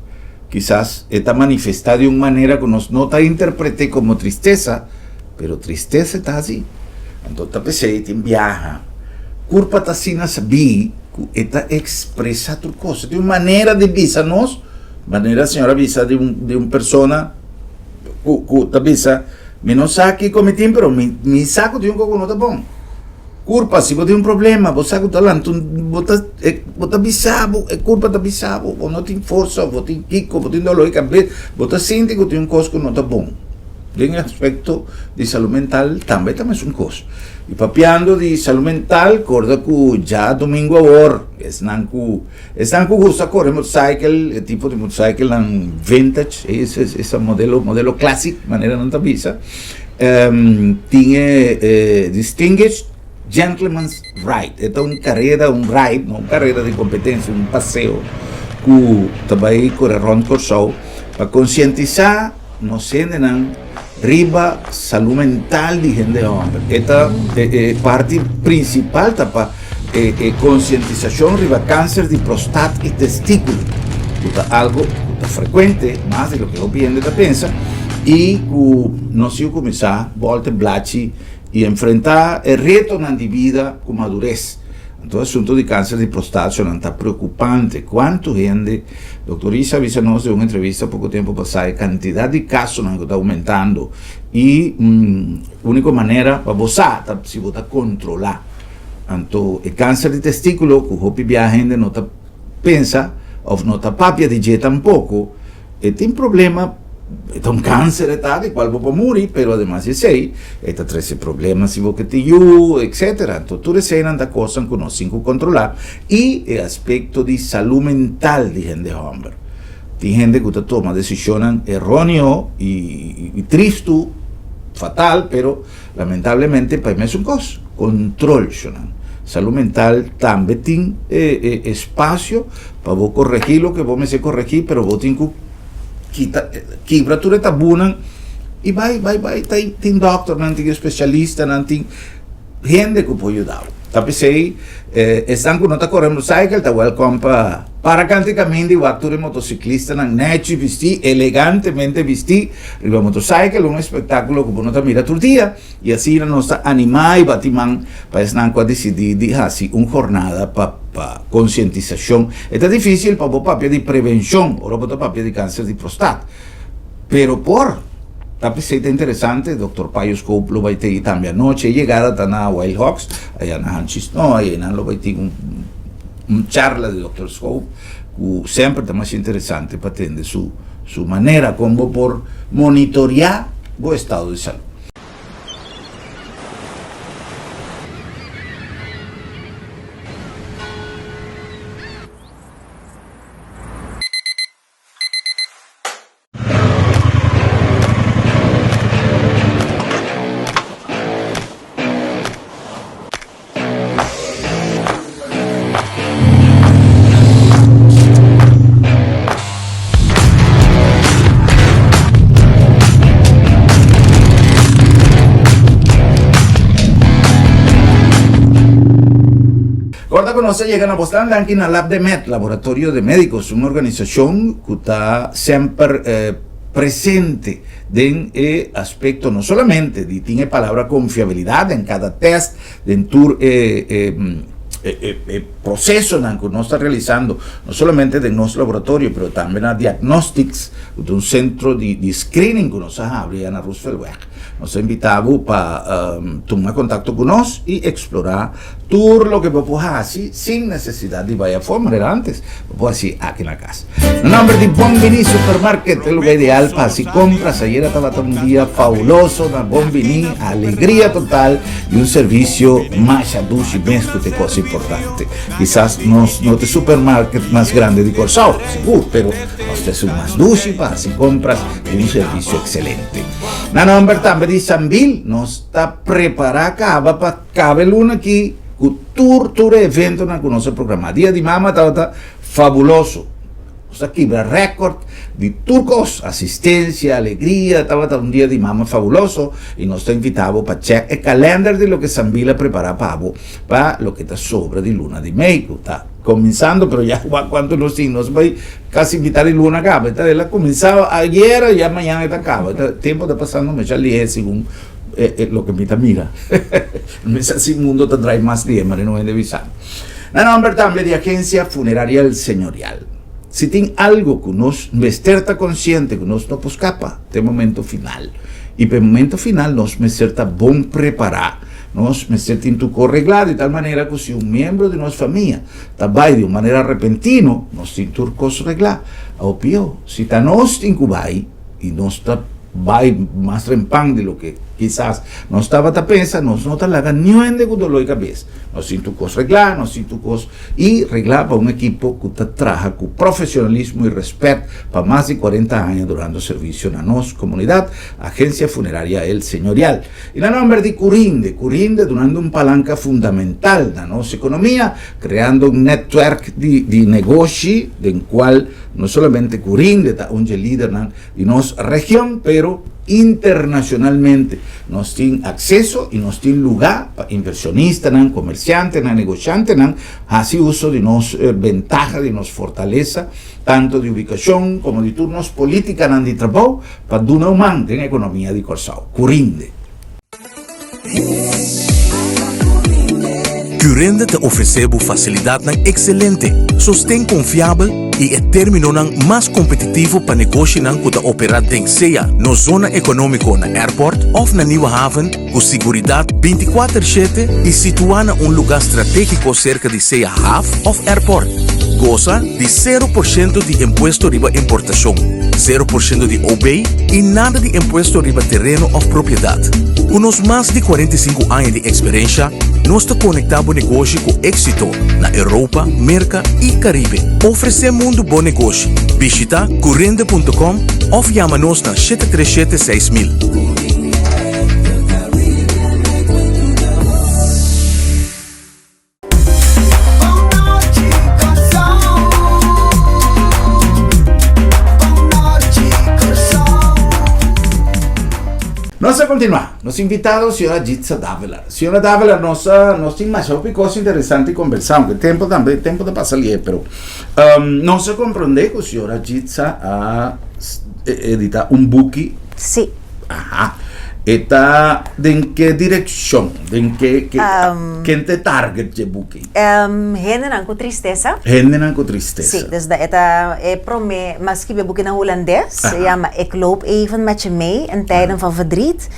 Kisas e ta manifestá di un manera ku nos no ta interpret'é komo tristesa, pero tristesa e ta hasi. Anto ta p'esei tin biaha kurpa ta asina sabí ku e ta ekspresá tur kos. Tin un manera di bisa nos, manera Señor a bisa di un di un persona ku ku ta bisa, Mi no sa kiko mi tin, pero mi mi sa ku tin un kos ku no ta bon. Kurpa, si bo tin un problema, bo sa ku ta lanta un, bo ta e bo ta bisa bo, e kurpa ta bisa bo, bo no tin forsa, bo tin kiko, bo tin dolor di kabes, bo ta sinti ku tin un kos ku no ta bon. Den e aspekto di salú mental tambe ta mesun kos. I papiando di salú mental, korda ku djadumingu awor, esnan ku Esnan ku gusta kore motorcycle, e tipo di motorcyclenan vintage, esa modelo, modelo classic, manera nan ta bisa, tin e Distinguished Gentleman's Ride. E ta un kareda, un ride, no un kareda di kompetensia, un paseo ku ta bai kore rònt Kòrsou pa konsientisá nos hendenan riba salú mental di hende hòmber. E ta e parti prinsipal ta pa e e konsientisashon riba kanser di prostat i testíkulo, ku ta algu ku ta frekuente mas di loke hopi hende ta pensa i ku nos yu kuminsá bòlta e blachi i enfrentá e retonan di bida ku madures. Anto asuntu di kanser di prostat ta preokupante. Kuantu hende Doctor Isa a bisa nos den un entrevista poco tempo pasa e cantidad di casonan cu ta aumentando y unico manera pa bo sa ta si bo ta controla. Anto e cancer di testiculo cu hopi bia hende no ta pensa of no ta papia di dje tampoco e tin problema. E ta un kanser e ta di kual bo por muri, pero ademas di esei e ta trese problema si bo ke tin yu, etsetera. Anto tur eseinan ta kosnan ku nos tin ku kontrolá i e aspekto di salú mental di hende hòmber. Tin hende ku ta toma desishonnan eróneo i tristu, fatal, pero lamentablemente pa e mesun kos, kontrol shonnan. Salú mental tambe tin e espasio pa bo koregí loke bo mester koregí, pero bo tin ku kita kibra tur e tabunan i bai bai bai ta tin dokternan tin especialistanan tin hende ku por yuda bo ta p'esei esnan ku no ta kore motorcycle ta welcome pa para kanta e kaminda i wak tur e motociclistanan nechi bisti elegantemente bisti riba motorcycle un espectaculo ku bo no ta mira tur dia i asina nos ta anima i bati man pa esnan ku a disidí di hasi un jornada pa pa konsientisashon. E ta difísil pa bo papia di prevenshon ora bo ta papia di kanser di prostat. Pero por ta p'esei ta interesante, Dòkter Payo Scope lo bai tei tambe anochi. E yegada ta na Wild Hogs, aya na Hanchi Snow, aya nan lo bai tin un un charla di Dòkter Scope ku semper ta masha interesante pa tende su su manera kon bo por monitoreá bo estado di salú. Corda cu nos a yega na bosnan danki na Labdemed, Laboratorio de Medicos, un organisacion cu ta semper presente den e aspecto no solamente di tin e palabra confiabilidad den cada test, den tur e e procesonan cu nos ta realisando, no solamente den nos laboratorio, pero tambe na Diagnostics, cu ta un centro di screening cu nos a habri ya na Rooseveltweg. Nos ta invita bo pa tuma contacto cu nos y explora tur loke bo por haci sin necesidad di bay afo manera antes, bo por haci aki na cas. Na nomber di Bon Bini Supermarket, e lugar ideal pa haci compras. Ayera tabata un dia fabuloso na Bon Bini, alegria total y un servicio masha dushi mes cu ta e cos importante. Kisas nos no ta e supermarket mas grandi di Corsou, sigur, pero nos ta esun mas dushi pa haci compras cu un servicio excelente. Na nomber tambe di Sambil, nos ta prepara caba pa caba e luna aki cu tur tur e eventonan cu nos a programa. Dia di Mama tabata fabuloso. Nos a kibra record di tur cos, asistencia, alegria, tabata un dia di mama fabuloso y nos ta invita bo pa check e kalender di loke Sambil a prepara pa bo pa loke ta sobra di luna di mei cu ta cuminsando pero ya wak cuanto nos tin, nos bay casi mitad di luna caba, ta el a cuminsa ayer y ya mañana e ta caba, ta tempo ta pasando masha lihe segun loke mi ta mira, mi sa si mundo ta draai mas lihe mari no hende bisa. Na nomber tambe di Agencia Funeraria El Señorial. Si tin algo cu nos mester ta consciente cu nos no por scapa ta e momento final. Y pa e momento final nos mester ta bon prepara. Nos mester tin tur cos regla di tal manera cu si un miembro di nos famia ta bay di un manera repentino nos tin tur cos regla. Awo pio, si ta nos tin cu bay y nos ta Bai mas rempan di loke kisas nos tabata pensa, nos no ta laga niun hende ku doló di kabes. Nos tin tur kos reglá, nos tin tur kos i reglá pa un ekipo ku ta traha ku profesionalismo i rèspèt pa mas di kuarenta aña durando servisio na nos komunidat, Agencia Funeraria El Señorial. I na nòmber di Curinde, Curinde dunando un palanka fundamental na nos ekonomia, kreando un nètwèrk di di negoshi den kual no solamente Curinde ta un dje lidernan, di nos region, pero internacionalmente nos tin acceso y nos tin lugar pa inversionistanan, comerciantenan, negociantenan haci uso di nos bentaha, di nos fortaleza, tanto di ubicacion como di tur nos politicanan di trabou pa duna un man den economia di Corsou. Curinde. Curinde ta ofresé bo fasilidatnan ekselente, sosten konfiabel i e términonan mas kompetitivo pa negoshinan ku ta operá den sea nos zona ekonómiko na Airport òf na Nieuwe Haven ku siguridat bintikuater shete i situá na un lugá stratégiko serka di sea haf òf airport. Gosa di sero por shento di impuesto riba importashon, sero por shento di OB i nada di impuesto riba tereno òf propiedat. Ku nos mas di 45 aña di eksperensha, nos ta konektá bo negoshi ku éksito na Europa, Merka i Karibe. Ofresé mundu bo negoshi. Bishitá currende.com òf yama nos na 737 6000. Nos a continua. Nos invitado señora Jitsa Davila. Señora Davila, nos a, nos tin masha hopi cos interesante conversa, aunque tempo tambe, tempo ta pasa lihe, pero um, nos a comprende cu señora Jitsa a edita un buki. Sí. Aha. E ta den ke direkshon? Den ke ke ken ta e target dje buki? Hendenan ku tristesa. Hendenan ku tristesa. Sí, dus e ta e promé, m'a skibi e buki na hulandes, se yama Ik loop even met je mee in tijden van verdriet.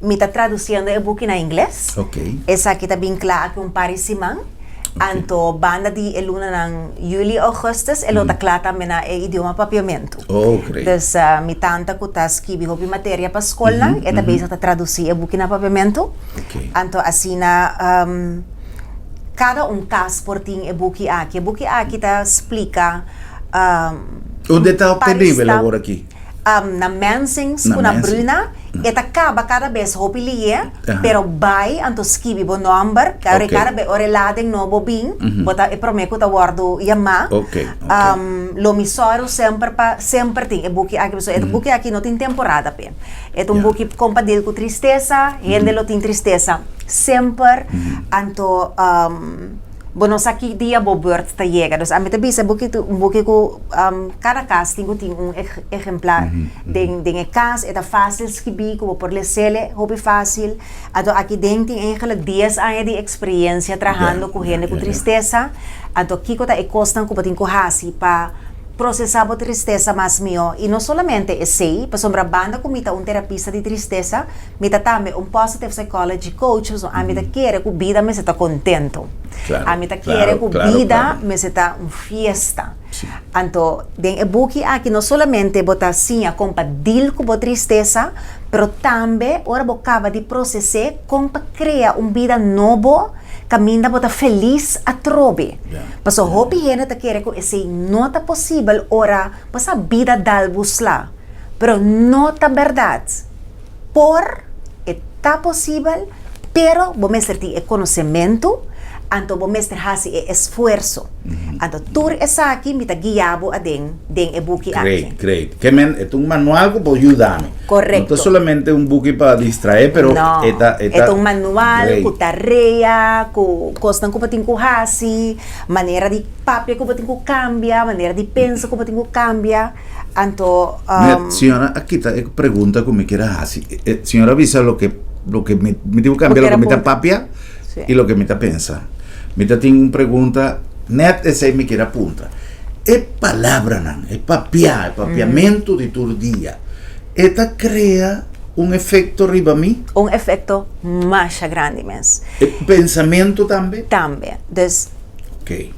Mi ta tradusiendo e buki na ingles. Esaki ta bin kla aki un par di siman. Anto banda di e lunanan juli, augustus e lo ta kla tambe na e idioma papiamentu. Oh, great. Dus mi tanta ku ta skibi hopi materia pa skolnan, e ta bezig ta tradusí e buki na papiamentu. Anto asina kada un kas por tin e buki aki. E buki aki ta splika Unda e ta obtenibel awor aki? Na Mensings ku na Bruna e ta kaba kada bes hopi lié, pero bai anto skibi bo nòmber, ora kada bes ora e laden nobo bin, bo ta e promé ku ta wòrdu yamá. Lo mi sòru semper pa semper tin e buki aki, pasobra e buki aki no tin temporada p'e. E ta un buki kon pa dil ku tristesa, hende lo tin tristesa semper, anto Bo no sa ki dia bo beurt ta yega. Dus ami ta bisa e buki ta un buki ku kada kas tin ku tin un ehemplar den den e kas. E ta fásil skibí ku bo por les'el hopi fásil. Anto aki den tin eigenlijk dies aña di eksperiencia trahando ku hende ku tristesa. Anto kiko ta e kosnan ku bo tin ku hasi pa prosesá bo tristesa mas mihó. I no solamente esei, pasobra banda ku mi ta un terapista di tristesa, Mi ta tambe un positive psychology coach, so ami ta kere ku bida mester ta kontento. Ami ta kere ku bida mester ta un fiesta. Anto den e buki aki no solamente bo ta siña kon pa deal ku bo tristesa, pero tambe ora bo kaba di proses'é kon pa krea un bida nobo kaminda bo ta felis atrobe. Pasobra hopi hende ta kere ku esei no ta posibel ora bo sa bida dal bo sla, pero no ta bèrdat. Por, e ta posibel, pero bo mester tin e konosementu, anto bo mester hasi e esfuerso. Anto tur esaki mi ta guia bo aden den e buki aki. Great, great. Ke men, e ta un manual ku por yuda mi. Korekto. No ta solamente un buki pa distraé, pero No, e ta, e e ta ta un manual great. ku tarea, ku kosnan ku bo tin ku hasi, manera di papia ku bo tin ku kambia, manera di pensa ku bo tin ku kambia. Anto, Net, señora a kita e pregunta ku mi kier a hasi. E señora a bisa loke loke mi mi tin ku kambia loke mi ta papia i loke mi ta pensa. Mi ta tin un pregunta net esei mi kier a puntra. E palabranan, e papia, e papiamentu di tur dia, e ta krea un efekto riba mi? Un efekto masha grandi mes. E pensamentu tambe? Tambe. Dus. Oké.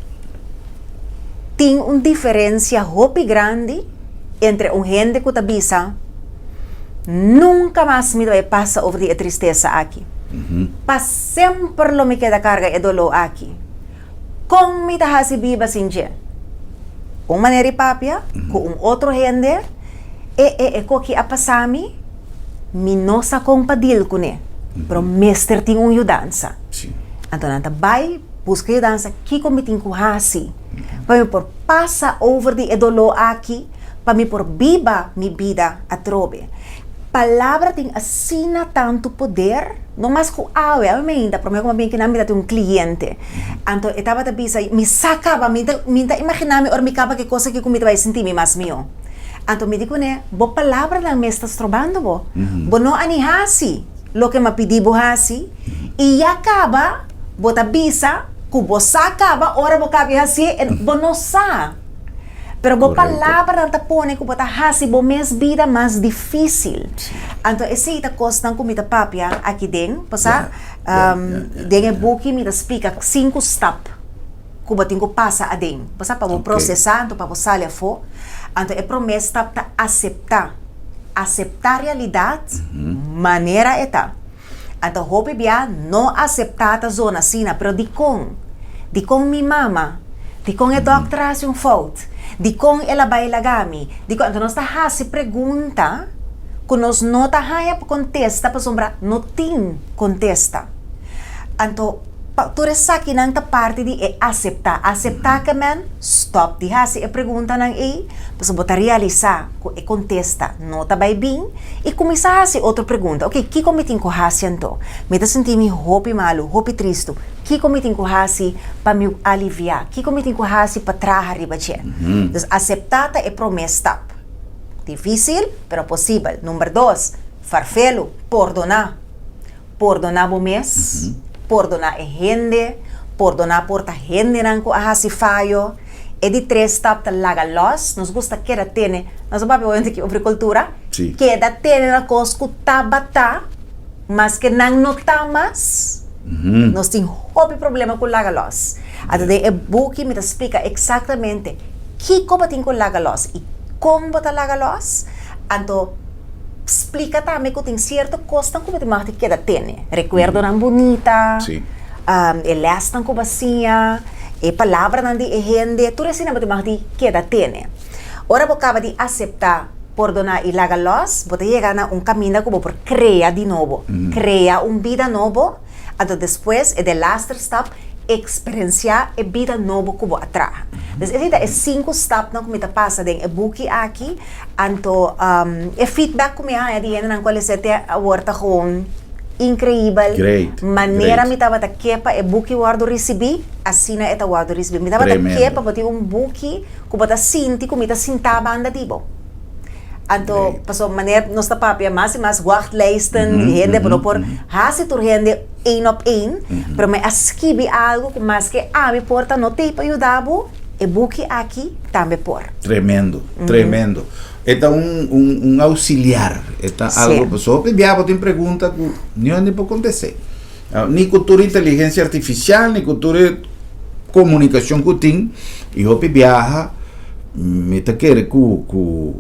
Tin un diferencia hopi grandi entre un hende cu ta bisa, Nunca mas mi ta bay pasa over di e tristesa aki. Pa semper lo mi keda carga e dolor aki. Con mi ta haci biba sin dje? Un manera di papia cu un otro hende, E e e koki a pasa mi, mi no sa con pa deal cune, pero mester tin un yudansa. Anto nan ta bay Buska yudansa kiko mi tin ku hasi pa mi por pasa over di e doló aki, pa mi por biba mi bida atrobe. Palabra tin asina tantu poder, no mas ku awe, awe mainta promé ku mi a bin kinan mi ta tin un kliente, anto e tabata bisa, mi sa kaba, mi ta mi ta imaginá mi ora mi kaba ku e kos aki ku mi ta bai sinti mi mas mihó. Anto mi di kuné, bo palabranan mes ta strobando bo, bo no a ni hasi loke mi a pidi bo hasi i ya kaba Bo ta bisa ku bo sa kaba ora bo kabi hasié en bo no sa. Pero bo palabranan ta pone ku bo ta hasi bo mes bida mas difísil. Anto esei ta kosnan ku mi ta papia aki den, pasá den e buki mi ta splika sinku stap ku bo tin ku pasa aden, pasá pa bo prosesá anto pa bo sali afó. Anto e promé stap ta aseptá, aseptá realidat manera e ta. Anto hopi bia no aseptá ta zona asina, pero dikon? Dikon mi mama? Dikon e dòkter a hasi un fout? Dikon el a bai laga mi? Dikon? Anto nos ta hasi pregunta ku nos no ta haña kontesta pasobra no tin kontesta. Anto pa tur esakinan ta parti di e aseptá. Aseptá ke men stòp di hasi e preguntanan ei pasobra bo ta realisá ku e kontesta no ta bai bin. I kuminsá hasi otro pregunta, Oke, kiko mi tin ku hasi anto? Mi ta sinti mi hopi malu, hopi tristu. Kiko mi tin ku hasi pa mi aliviá? Kiko mi tin ku hasi pa traha riba dje? Dus aseptá ta e promé stap. Difísil, pero posibel. Number dos, farfelu, pordoná. Pordoná bo mes, pordoná e hende, pordoná por ta hendenan ku a hasi fayo. E di tres stap ta laga lòs. Nos gusta keda tene, nos a papia hopi aki over kultura, keda tene na kos ku tabata, maske nan no ta mas, nos tin hopi problema ku laga lòs. Anto den e buki mi ta splika eksaktamente kiko bo tin ku laga lòs i kon bo ta laga lòs. Anto. Splika tambe ku tin sierto kosnan ku bo tin mag di keda tene, rekuerdonan bunita, e lèsnan ku bo a siña, e palabranan di e hende, tur esei bo tin mag di keda tene. Ora bo kaba di aseptá, Pordoná i laga lòs, bo ta yega na un kaminda ku bo por krea di nobo, krea un bida nobo, anto despues e delaster stap, eksperensiá e bida nobo ku bo a traha. Dus esei ta e sinku stapnan ku mi ta pasa den e buki aki, anto e feedback ku mi a haña di hendenan ku a lesa te awor ta gewoon inkreibel. Great, Manera great. mi tabata ke pa e buki wòrdu risibí, asina e ta wòrdu risibí. Mi tabata ke Tremendo. pa bo tin un buki Ku bo ta sinti ku mi ta sintá banda di bo. Anto, pasobra manera nos ta papia mas i mas wachtlijsten di hende, bo no por hasi tur hende één op één, pero mi a skibi algu ku maske ami por ta no t'ei pa yuda bo, e buki aki tambe por. Tremendo, tremendo. E ta un un un auxiliar, e ta algo, pasobra hopi bia bo tin pregunta ku niun hende por kontest'é. Ni ku tur inteligensia artifisial, ni ku tur e komunikashon ku tin, i hopi biaha mi ta kere ku ku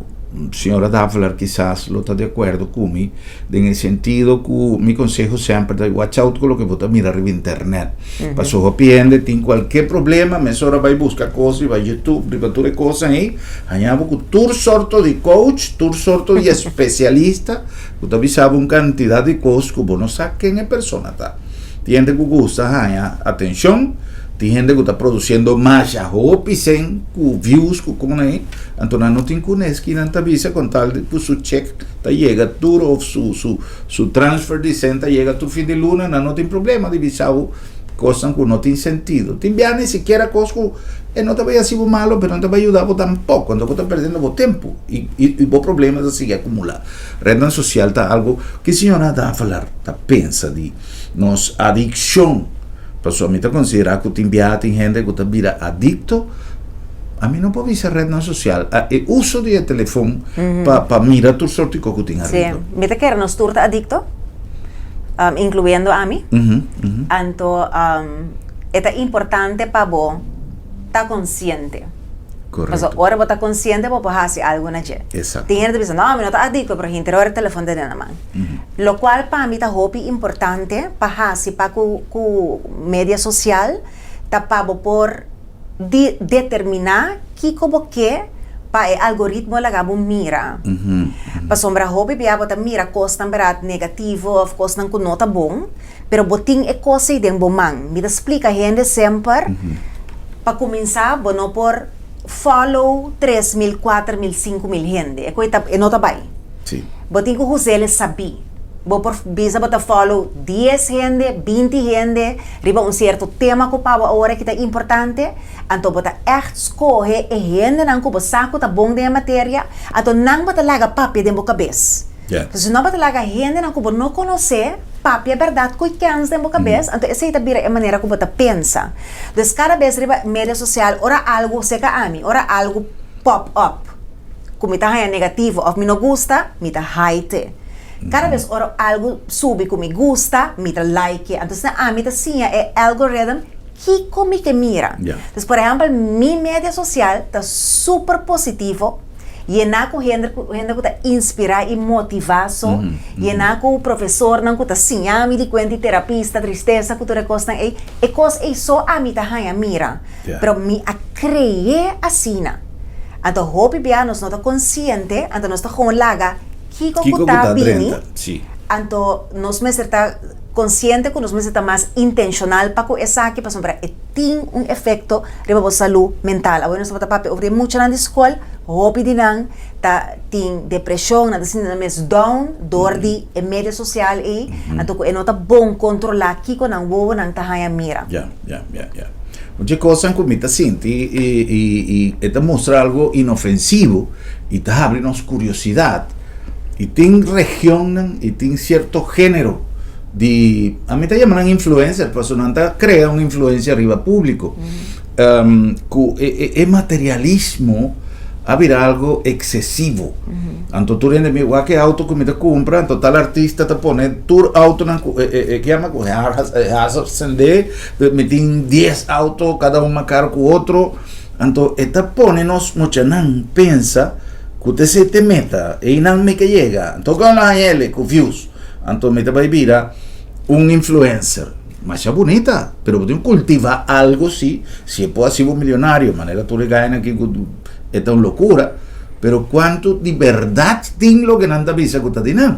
señora Davelaar kisas lo ta di akuerdo ku mi den e sentido ku mi konseho semper ta watch out ku loke bo ta mira riba internet. Pasobra hopi hende tin kualke problema mesora bai buska kos riba youtube, riba tur e kosnan ei, haña bo ku tur sorto di coach, tur sorto di espesialista. Ku ta bisa bo un kantidat di kos ku bo no sa ken e persona ta. Tin hende ku gusta haña atenshon, tin hende ku ta produsiendo masha hopi sen ku views ku kon ei, anto nan no tin ku nes ki nan ta bisa kon tal ku su chek ta yega tur of su su su transfer di sen ta yega tur fin di luna, nan no tin problema di bisa bo kosnan ku no tin sentido. Tin bia ni sikiera kos ku e no ta bai hasi bo malo pero no ta bai yuda bo tampoko, anto bo ta perdiendo bo tempu i i bo problema ta sigui akumulá. Rednan sosial ta algo ki señora Davelaar ta pensa di nos adikshon. Pasobra mi ta konsiderá ku tin biaha tin hende ku ta bira adikto. Ami no por bisa rednan sosial, e uso di e telefon pa pa mira tur sorto di kos ku tin Sí, ariba. mi ta kere nos tur ta adikto, inkluyendo ami. Anto e ta importante pa bo ta konsiente. Correcto. Pasobra ora bo ta konsiente bo por hasi algu na dje. Exacto. Tin hende ta bisa, no, mi no ta adikto, pero hinter ora e telefon ta den nan man. Lokual pa mi ta hopi importante pa hasi pa ku ku media sosial ta pa bo por di determiná kiko bo ke pa e algoritmo laga bo mira. Pasobra hopi bia bo ta mira kosnan bèrdat negativo òf kosnan ku no ta bon. Pero bo tin e kos ei den bo man. Mi ta splika hende semper, pa kuminsá bo no por follow 3000, 4000, 5000 hende. E kos e no ta bai. Sí. Bo tin ku hus'el sabí. Bo por bisa bo ta follow dies hende, 20 hende riba un sierto tema ku pa bo awor aki ta importante, anto bo ta ègt skohe e hendenan ku bo sa ku ta bon den e materia, anto nan bo ta laga papia den bo kabes. Yeah. Si no bo ta laga hendenan ku bo no konosé papia bèrdat ku e kèns den bo kabes, anto esei ta bira e manera ku bo ta pensa. Dus kada bes riba media sosial ora algu seka ami, ora algu pop up ku mi ta haña negativo òf mi no gusta, mi ta hide. Kada bes ora algu subi ku mi gusta, mi ta like. Anto asina ami ta siña e algorithm kiko mi ke mira. Yeah. Dus por ehèmpel mi media sosial ta super positivo. Yená ku hende ku hende ku ta inspirá i motivá so, yená ku profesornan ku ta siña mi di kuenta i terapista, tristesa ku tur e kosnan ei, e kos ei so ami ta haña mira. Pero mi a kreé asina. Anto hopi bia nos no ta konsiente, anto nos ta gewoon laga kiko ku ta bini, anto nos mester ta konsiente ku nos mester ta mas intenshonal pa ku esaki pasobra e tin un efekto riba bo salú mental. Awor nos tabata papia over di e muchanan di skol, hopi di nan ta tin depreshon, nan ta sinti nan mes down dor di e media sosial ei, anto ku e no ta bon kontrolá kiko nan wowonan ta haña mira. Ya, ya, ya, ya. Mucha kosnan ku mi ta sinti i i i e ta mustra algo inofensivo i ta habri nos kuriosidat i tin regionnan i tin sierto género di ami ta yama nan influencer pasobra nan ta krea un influencia riba públiko ku e e materialismo a bira algo eksesivo anto tur hende mi wak e auto ku mi ta kumpra anto tal artista ta pone tur autonan ku e e ke yama ku hasa sende mi tin dies auto kada un mas karo ku otro anto e ta pone nos muchanan pensa ku ta esei ta e meta einan mi ke yega anto ku nan haña ele ku views. Anto mi ta bai bira un influencer. Masha bunita, pero bo tin cultiva algo si, si e por haci bo millonario, manera tur e gainan aki cu e ta un locura. Pero kuantu di bèrdat tin loke nan ta bisa ku ta di nan?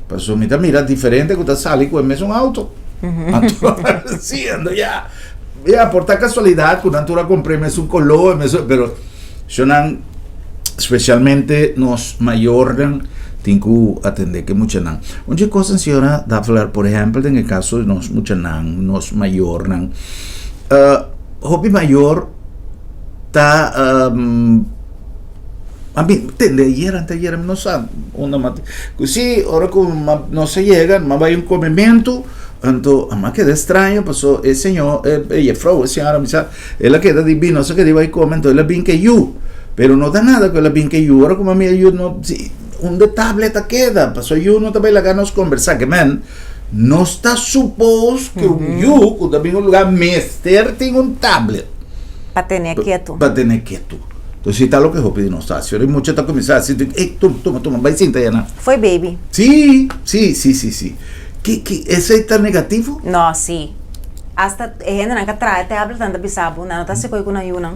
Pasobra mi ta mira diferente ku ta sali ku e mesun auto. Anto, sí, anto ya, ya por ta kasualidat ku nan tur a kumpra e mesun koló, e mesun, pero shonnan, spesialmente nos mayornan tin ku atendé ku e muchanan. Un dje kosnan, señora Davelaar, por ehèmpel den e kaso di nos muchanan, nos mayornan, hopi mayor ta a mi tende ayer anteayer mi no sa unda mi a ku si ora ku nos a yega mi a bai un komementu anto mi a keda straño paso e señor e jefrou e señora mi sa el a keda di bin nos a keda di bai kome anto el a bin ku e yu pero no ta nada ku el a bin ku e yu ora ku mi a mira e yu no si unda e tablet a keda paso e yu no ta bai laga nos kombersa ke men nos ta supos ku un yu ku ta bin un luga mester tin un tablet. Pa tene ketu. Pa tene ketu. Entonces si ta loke hopi di nos ta haci. Ora e mucha ta cuminsa haci, ey, tuma, tuma, tuma, bay sinta ya nan. Fo'i baby. Si, si, si, si, si. Ki, ki, esey ta negativo? No, si. Hasta e hendenan ka traha e tabletnan ta bisa bo, nan no ta haci koe ku nan yunan.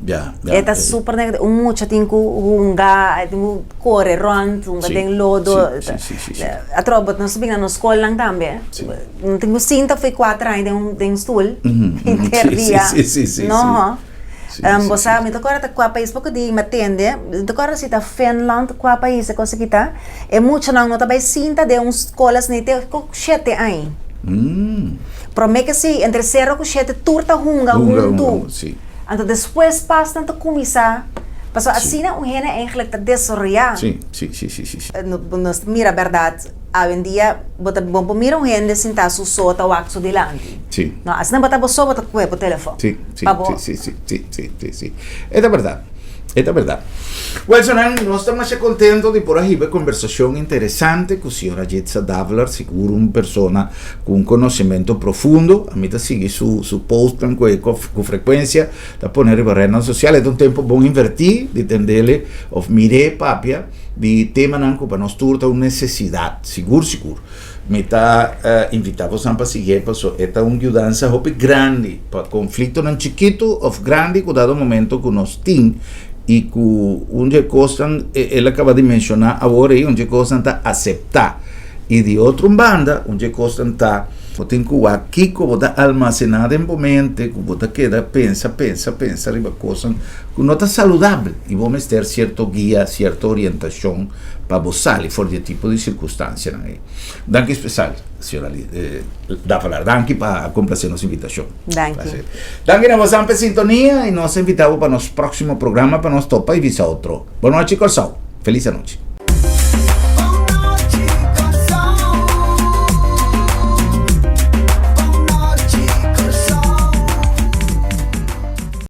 Ya, ya. E ta super negativo. Un mucha tin ku hunga, e tin ku kore rond, hunga den lodo. Si, si, si, si. Atrobe, nos ta bini na nos skolnan tambe. Si. No tin ku sinta fo'i kuater aña den un den stul henter dia. Si, si, si, si. No. Si, si, Bo sa, mi ta kòrda ta kua pais poko di mi a tende, mi ta kòrda si ta Finland kua pais e kos aki ta, e muchanan no ta bai sinta den un skol asina te ku shete aña. Promé ke si, entre sero ku shete tur ta hunga huntu. Anto despues pas nan ta kuminsá, pasobra asina un hende eigenlijk ta desaroyá. Si, si, si, si, si. Nos ta mira bèrdat. Awendia bo ta bon por mira un hende sintá su so ta wak su dilanti. Sí. No, asina bo ta bo so bo ta kohe bo telefòn. Sí, sí, Pa bo. sí, sí, sí, sí, sí, sí. E ta bèrdat. E ta bèrdat. Wèl, Sonan, nos ta masha kontento di por a hiba e kombersashon interesante ku señora Jitsa Davelaar, sigur un persona ku un konosementu profundo. Ami ta sigui su su postnan ku e ku frekuensia ta pone riba rednan sosial. E ta un tempu bon invertí di tendele òf mir'é papia. Di temanan ku pa nos tur ta un nesesidat, sigur sigur. Mi ta invitá bosan pa siguié paso e ta un yudansa hopi grandi pa konfliktonan chikitu òf grandi ku dado momento ku nos tin i ku un dje kosnan el a kaba di menshoná awor ei, un dje kosnan ta aseptá i di otro un banda un dje kosnan ta bo tin ku wak kiko bo ta almasená den bo mente ku bo ta keda pensa pensa pensa riba kosnan ku no ta saludabel i bo mester sierto guia, sierto orientashon pa bo sali for di e tipo di sirkunstansianan ei. Danki spesial, señora Davelaar. Danki pa a komplase nos invitashon. Danki. Danki na bosan pa e sintonia i nos ta invitá bo pa nos próksimo programa pa nos topa i bisa otro. Bonochi Kòrsou. Felis anochi.